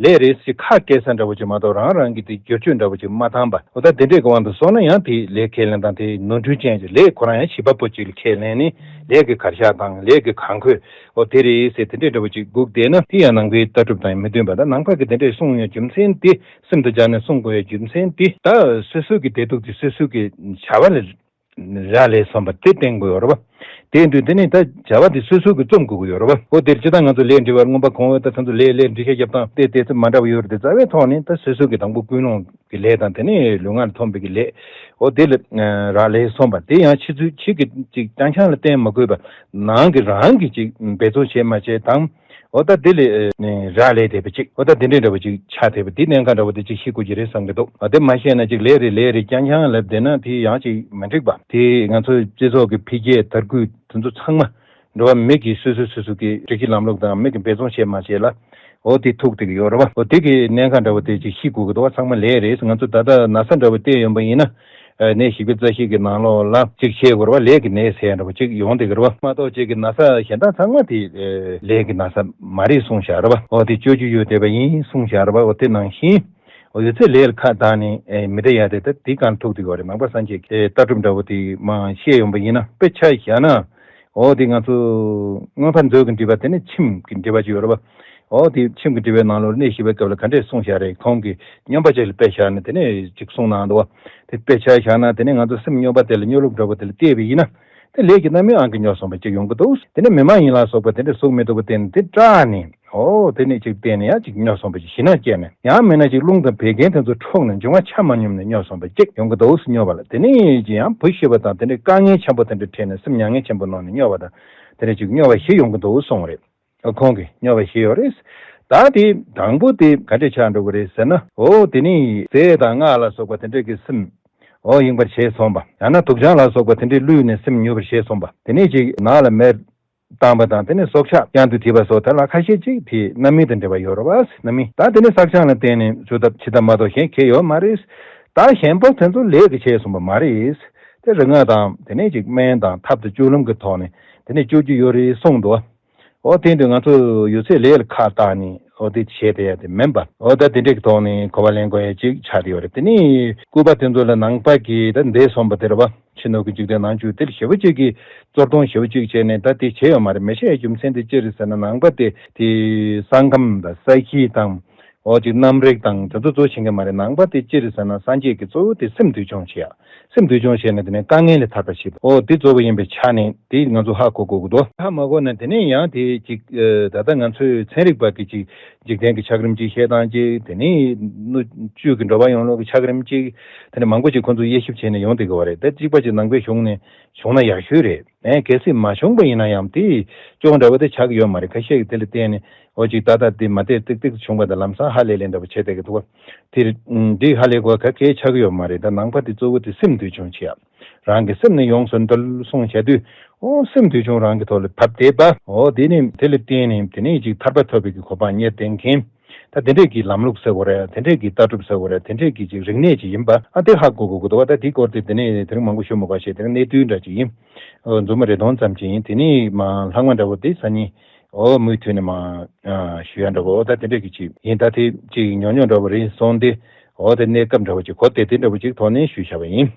ལས་རེད་ཟེར་ཁ་སྐྱེལ་ས་འདྲ་བོ་ཅིག་མ་གཏོགས། རང་རང་གི་དེ་བསྒྱུར་བཅོས་འདྲ་བོ་ཅིག་མ་བཏང་བ། འོ་ད་དེ་འདྲས་ཀྱི་དབང་དུ་སོང་ན་ཡང་དེ་ལས་ཁས་ལེན་དང་དེ་ནོར་འཁྲུལ་ཅན་གྱི་ལས་ཁོ་རང་ཡང་བྱིས་པ་པོ་ཅིག་ལ་ཁས་ལེན་ནས། ལས་ཀྱི་གར་ཤག་དང་ལས་ཀྱི་གང་འཁོད། འོ་དེ་རེད་ཟེར་དེ་འདྲས་འདྲ་བོ་ཅིག་སྒུག་བསྡད་ན། དེ་ཡང་ནང་པའི་ལྟ་གྲུབ་དང་མི་མཐུན་པ། ད་ནང་པ་གི་དེ་འདྲས་གསུངས་ཡོད་རྒྱུ་མཚན་དེ། སེམས་དང་སྦྱར་ནས་གསུང་དགོས་ཡ་རྒྱུ་མཚན་དེ། ད་སོ་སོ་གི་བདེ་སྡུག་དེ་སོ་སོ་གི་བྱ་བ་ལ་རག་ལས་སོང་བ་དེ་བསྟན་དགོས་ཡོད་རེད་བ། དེ་ཡིན་དུས་དེ་ནི་ད་བྱ་བ་དེ་སོ་སོ་གི་རྩོམ་དགོས་ཀྱི་ཡོད་རེད་བ། འོ་དེར་སྤྱིར་བཏང་ང་ཚོ་ལས་འབྲི་བར་མངོན་པ་གང་ཡོད། ད་ཚང་ཚོ་ལས་ལས་འབྲི་ཤེས་རྒྱབ་སྟངས་དེ་དེ་ཚོ་མ་འདྲ་བ་ཡོད་རེད་དེ། རྩ་བའི་ཐོག་ནས་ད་སོ་སོ་གི་དང་པོ་ཀུན་སློང་གི་ལས་དང་། དེ་ནས་ལུས་ངག་ལ་ཐོན་པའི་གི་ལས། འོ་དེ་ལ་རག་ལས་སོང་བ་དེ་ཡང་ཕྱི་ཚུལ་ཕྱི་གི་ཅིག་རྐྱང་རྐྱང་ལ་བརྟེན་མ་དགོས་པ། ནང་གི་རང་གི་ཅིག་འབད་བརྩོན་བྱས་མ་བྱས་དང་། འོ་ད་དེ་ལས་ཨེ་རག་ལས་བསྡད་པ་ཅིག་འོ་ད་དེ་འདྲའི་འདྲ་བ་ཅིག་ཆགས་བསྡད་པ་དེ་གནད་འགག་འདྲ་བ་དེ་ཅིག་ཤེས་དགོས་ཀྱི་རེད་བསམ་གྱི་འདུག་ཨ་དེ་མ་ཤེས་ན་ཅིག་ལས་རེད་ལས་རེད་རྐྱང་རྐྱང་ལབ་བསྡད་ན་དེ་ཡང་ཅིག་མི་འགྲིག་པ། དེ་ང་ཚོའི་སྤྱི་ཚོགས་ཀྱི་འཕེལ་རྒྱས་དར་རྒུད་དེ་ཚོ་ཚང་མ་འགྲོ་བ་མི་གིས་སོ་སོ་སོ་སོ་གི་སྒྲིག་གཞི་ལམ་ལུགས་དང་མི་གིས་འབད་བརྩོན་བྱས་མ་བྱས་ལ། འོ་དེ་ཐུག་བསྡད་ཀྱི་ཡོད་རེད་བ། འོ་དེ་གི་གནད་འགག་འདྲ་བ་དེ་ཅིག་ཤེས་དགོས་ཀྱི་འདུག་བ། ཚང་མ་ལས་རེད། ང་ཚོ་ད་ལྟ་ན་ཚ་འདྲ་བ་བལྟས་ཡོང་པ་ཡིན་ན། ཨ་ནད་བཞི་བཅུ་རྩ་བཞི་གི་ནང་ལོགས་ལ་གཅིག་བཤད་དགོས་རེད་བ། ལས་ཀྱི་ནད་ཟེར་ཡ་འདྲ་བ་གཅིག་ཡོང་བསྡད་ཀྱི་རེད་བ། མ་གཏོགས་གཅིག་གི་ན་ཚ་གཞན་དག་ཚང་མ་དེ་ཨེ་ལས་ཀྱི་ན་ཚ་མ་རེད་གསུངས་བཞག་རེད་བ། འོ་དེ་བཅོས་རྒྱུ་ཡོད་བསྡད་པ་ཡིན་གསུངས་བཞག་རེད་བ། འོ་དེ་ནང་བཞིན། འོ་ཡོད་ཚད་ལས་ལ་ཁ་བཏང་ནས་ཨེ་མི་བསྡད་ཡ་དེ་ད་དེ་གང་ཐུག་བསྡད་ཀྱི་ཡོད་རེད། ནང་པ་སངས་རྒྱས་ཀྱི་ལྟ་གྲུབ་འདྲ་བོ་དེ་མར་བཤད་ཡོང་པ་ཡིན་ན། དཔེ་ཆ་བཞག་ན། འོ་དེ་ང་ཚོ་མངོན་པ་མཛོད་ཀྱི་འགྲེལ་པ་དེ་ནི་ཁྱིམ་གྱི་འགྲེལ་པ་ཅིག་ཡོད་རེད་བ། འོ་དེ་ཁྱིམ་གྱི་འགྲེལ་པའི་ནང་ལོགས་གནས་བཞི་པའི་སྐབས་ལ་ག་འདྲས་གསུངས་བཞག་རེད། ཁོང་གིས་སྨྱོན་པ་ཅིག་ལ་དཔེ་བཞག་ནས་དེ་ནས་ཅིག་གསུངས་གནང་འདུག་བ། དེ་དཔེ་ཆ་བཞག་ན་དེ་ནས་ང་ཚོ་སེམས་སྨྱོན་པ་དེ་ལ་སྨྱོ་ལུགས་འདྲ་བོ་དེ་ལ་བལྟས་པ་ཡིན་ན། དེ་ལས་ཀྱི་རྣམ་སྨིན་ཨང་ཀི་སྨྱོ་སོང་བ་ཅིག་ཡོང་གི་འདུག་དེ་ནས་མི་མ་ཡིན་ལ་སོགས་པ་དེ་འདྲས་གཟུགས་མི་སྡུག་པ་དེ་ནི་དེ་སྐྲག་ནས། འོ་དེ་ནས་ཅིག་བལྟས་ནས་ཡང་ཅིག་སྨྱོ་སོང་བ་ཅིག་ཞེད་སྣང་སྐྱེས་ནས། ཡང་མིན་ན་ཅིག་རླུང་དང་བད་ཀན་དེ་ཚོ་འཁྲུགས་ནས་འབྱུང་བ་ཆ་མ་སྙོམས་ནས་སྨྱོ་སོང་བ་ཅིག་ཡོང་གི་འདུག་སྨྱོ་བ་ལ། དེ་ནས་ཅིག་ཡང་བུ་ཤི་བ་དང་དེ་འདྲའི་དཀའ་ངལ་ཆེན་པོ་དེ་འདྲ་འཕྲད་ནས་སེམས་མྱ་ངན་ཆེན་པོ་མྱོང་ནས་སྨྱོ་བ་དང་། དེ་འདྲ་ཅིག་སྨྱོ་བ་བཞི་ཡོང་གི་འདུག་གསུངས་རེད། ཁོང་གིས་སྨྱོ་བ་བཞི་ཡོད་རེད། ད་དེ་དང་པོ་དེ་ག་འདྲས་ཆགས་འགྲོ་གི་རེད་ཟེར་ན། འོ་དེ་ནི་ཟས་དང་མངར་ལ་སོགས་པ་དེ་འདྲས་ཀྱི་སེམས། འོ་ཡེངས་པར་བྱས་སོང་བ། ཡང་ན་དུག་ཆང་ལ་སོགས་པ་དེ་འདྲས་བླུད་ནས་སེམས་མྱོས་པར་བྱས་སོང་བ། དེ་ནས་ཅིག་ནགས་ལ་མེར་བཏང་བ་དང་། དེ་ནས་སྲོག་ཆགས་གཡང་དུ་དེད་པ་སོགས་དེ་ལ་ཁ་ཤས་ཅིག་དེ་རྣམ་སྨིན་དང་འབྲེལ་བ་ཡོད་རེད་བ། རྣམ་སྨིན། ད་དེ་ནས་བསགས་སྦྱང་ལ་བརྟེན་ནས་ཚུར་ཐབས་ཕྱི་ཐབས་མ་གཏོགས་གཞན་གང་ཡང་ཡོད་མ་རེད། ད་གཞན་པ་དེ་ཚོ་ལས་ཀྱིས་བྱས་སོང་བ་མ་རེད། དེ་རིག་སྔགས་དང་དེ་ནས་ཅིག་སྨན་དང་ཐབས་དང་སྤྱོད་ལམ་གྱི་ཐོག་ནས་དེ་ནས་བཅོས་རྒྱུ་ཡོད་རེད་གསུངས་འདུག་འོ་དེ་འདྲ་ང་ཚོ་ཡོད་ཚད་ལས་ལ་ཁ་བཏགས་ནས་འོ་དེ་བྱས་བསྡད་ཡ་དེ་མིན་པ། འོ་ད་དེ་འདྲས་ཀྱི་ཐོག་ནས་གོ་བ་ལེན་དགོས་ཡ་ཅིག་ཆགས་བསྡད་ཡོད་རེད། དེ་ནས་སྐུད་པ་དེ་ཚོ་ལ་ནང་པ་གིས་ད་འདས་སོང་བ་དེ་རེད་བ། ཕྱི་ནང་གི་འཇིག་རྟེན་ནང་བཅུག་དེ་ལ་ཞེ་པོ་ཅིག་གིས་གཙོར་གཏོང་ཞེ་པོ་ཅིག་བྱས་ནས་ད་དེ་བྱས་ཡོད་མ་རེད། མི་བྱེད་ཡ་རྒྱུ་མཚན་དེ་ཅི་རེད་ཟེར་ན། ནང་པ་དེ་དེ་ས་ཁམས་དང་ས་གཞི་དང་འོ་ཅིག་གནམ་རིག་དང་དེ་ཚོ་གཙོ་བྱེད་མཁན་མ་རེད། ནང་པ་དེ་ཅི་རེད་ཟེར་ན། སངས་རྒྱས་ཀྱིས་གཙོ་བོ་དེ་སེམས་འདུལ་སྦྱོང་བྱེད་ཡ། སེམས་འདུལ་སྦྱོང་བྱས་ནས་དེ་ནས་དཀའ་ངལ་ལས་ཐར་པར་བྱེད་པ། འོ་དེ་གཙོ་བོ་ཡིན་པའི་ཆ་ནས་དེ་ང་ཚོ་ཧ་གོ་དགོས་ཀྱི་འདུག་ཧ་མ་གོ་ན་དེ་ནས་ཡང་དེ་ཅིག་ཨ་ད་ལྟ་ང་ཚོའི་ཚན་རིག་པ་གི་ཅིག་འཇིག་རྟེན་གྱི་ཆགས་རིམ་ཅིག་བཤད་སྟངས་ཅིག་དེ་ནས་སྣོད་བཅུད་ཀྱི་འགྲོ་བ་ཡོངས་ལུགས་ཀྱི་ཆགས་རིམ་ཅིག་དེ་ནས་མང་པོ་ཅིག་ཁོ་ཚོས་དབྱེ་ཞིབ་བྱས་ནས་ཡོང་བསྡད་ཀྱི་ཡོད་རེད། ད་གཅིག་པ་ཅིག་ནང་པའི་གཞུང་ནས་བྱུང་ན་ཡག་ཤོས་རེད། ཨེ་གལ་སྲིད་མ་བྱུང་པ་ཡིན་ན་ཡང་དེ་སྐྱོན་འདྲ་བོ་དེ་ཆགས་ཀྱི་ཡོད་མ་རེད། ཁ་ཤས་ཀྱིས་དེ་ལ་བརྟེན་ནས་འོ་ཅིག་ཏག་ཏག་དེ་མ་བལྟས་ཏིག་ཏིག་བྱུང་པ་དང་ལམ་སང་ཧ་ལས་ལས་འདྲ་བོ་བྱས་བསྡད་ཀྱི་འདུག་བ། དེ་འདི་ཧ་ལས་གོ་ག་གེ་ཆགས་ཀྱི་ཡོད་མ་རེད། ད་ནང་པ་དེ་གཙོ་བོ་དེ་སེམས་འདུལ་བྱུང་བྱེད་ཡ། རང་གི་སེམས་ནི་ཡོངས་སུ་འདུལ་གསུངས་བྱ་དུས། ཨོ་སེམས་འདུལ་བྱུང་རང་གི་ཐོག་ལ་བབས་བསྡད་པ། ཨོ་དེ་ནི་དེ་ལ་བརྟེན་ནས་དེ་ནས་ཅིག་ཐར་པ་ཐོབ་པའི་གི་གོ་འཕང་རྙེད་བསྡད་མཁན། ད་དེ་འདྲས་ཀྱི་ལམ་ལུགས་ཟེར་དགོས་རེད། དེ་འདྲས་ཀྱི་ལྟ་གྲུབ་ཟེར་དགོས་རེད། དེ་འདྲས་ཀྱི་ཅིག་རིག་གནས་ཅིག་ཡིན་པ། ཨ་དེ་ཧ་གོ་དགོས་ཀྱི་འདུག་བ། ད་དེའི་སྐོར་དེ་དེ་ནས་དེ་རིང་མང་པོ་ཞུ་མི་དགོས་ཤེས། དེ་རིང་གནད་བསྡུས་འདྲ་ཅིག་ཡིན། ཨོ་རྫུན་མ་རེ་སྟོང་ཙམ་ཅིག་ཡིན། དེ་ནས་མ་ལྷག་མ་འདྲ་བོ་དེ་སང་ཉིན་ཨོ་མུ་མཐུད་ནས་མ་ཨ་ཞུ་ཡ་འདྲ་བོ། ཨོ་ད་དེ་འདྲས་ཀྱི་ཅིག་ཡིན། ད་དེ་ཅིག་ཉོ་ཉོ་འདྲ་བོ་རེད་སོང་སྟེ། ཨོ་དེ་གནས་སྐབས་འདྲ་བོ་ཅིག་གོ་བདེ་བདེ་འདྲ་བོ་ཅིག་ཐོག་ནས་ཞུས་བཞག་པ་ཡིན།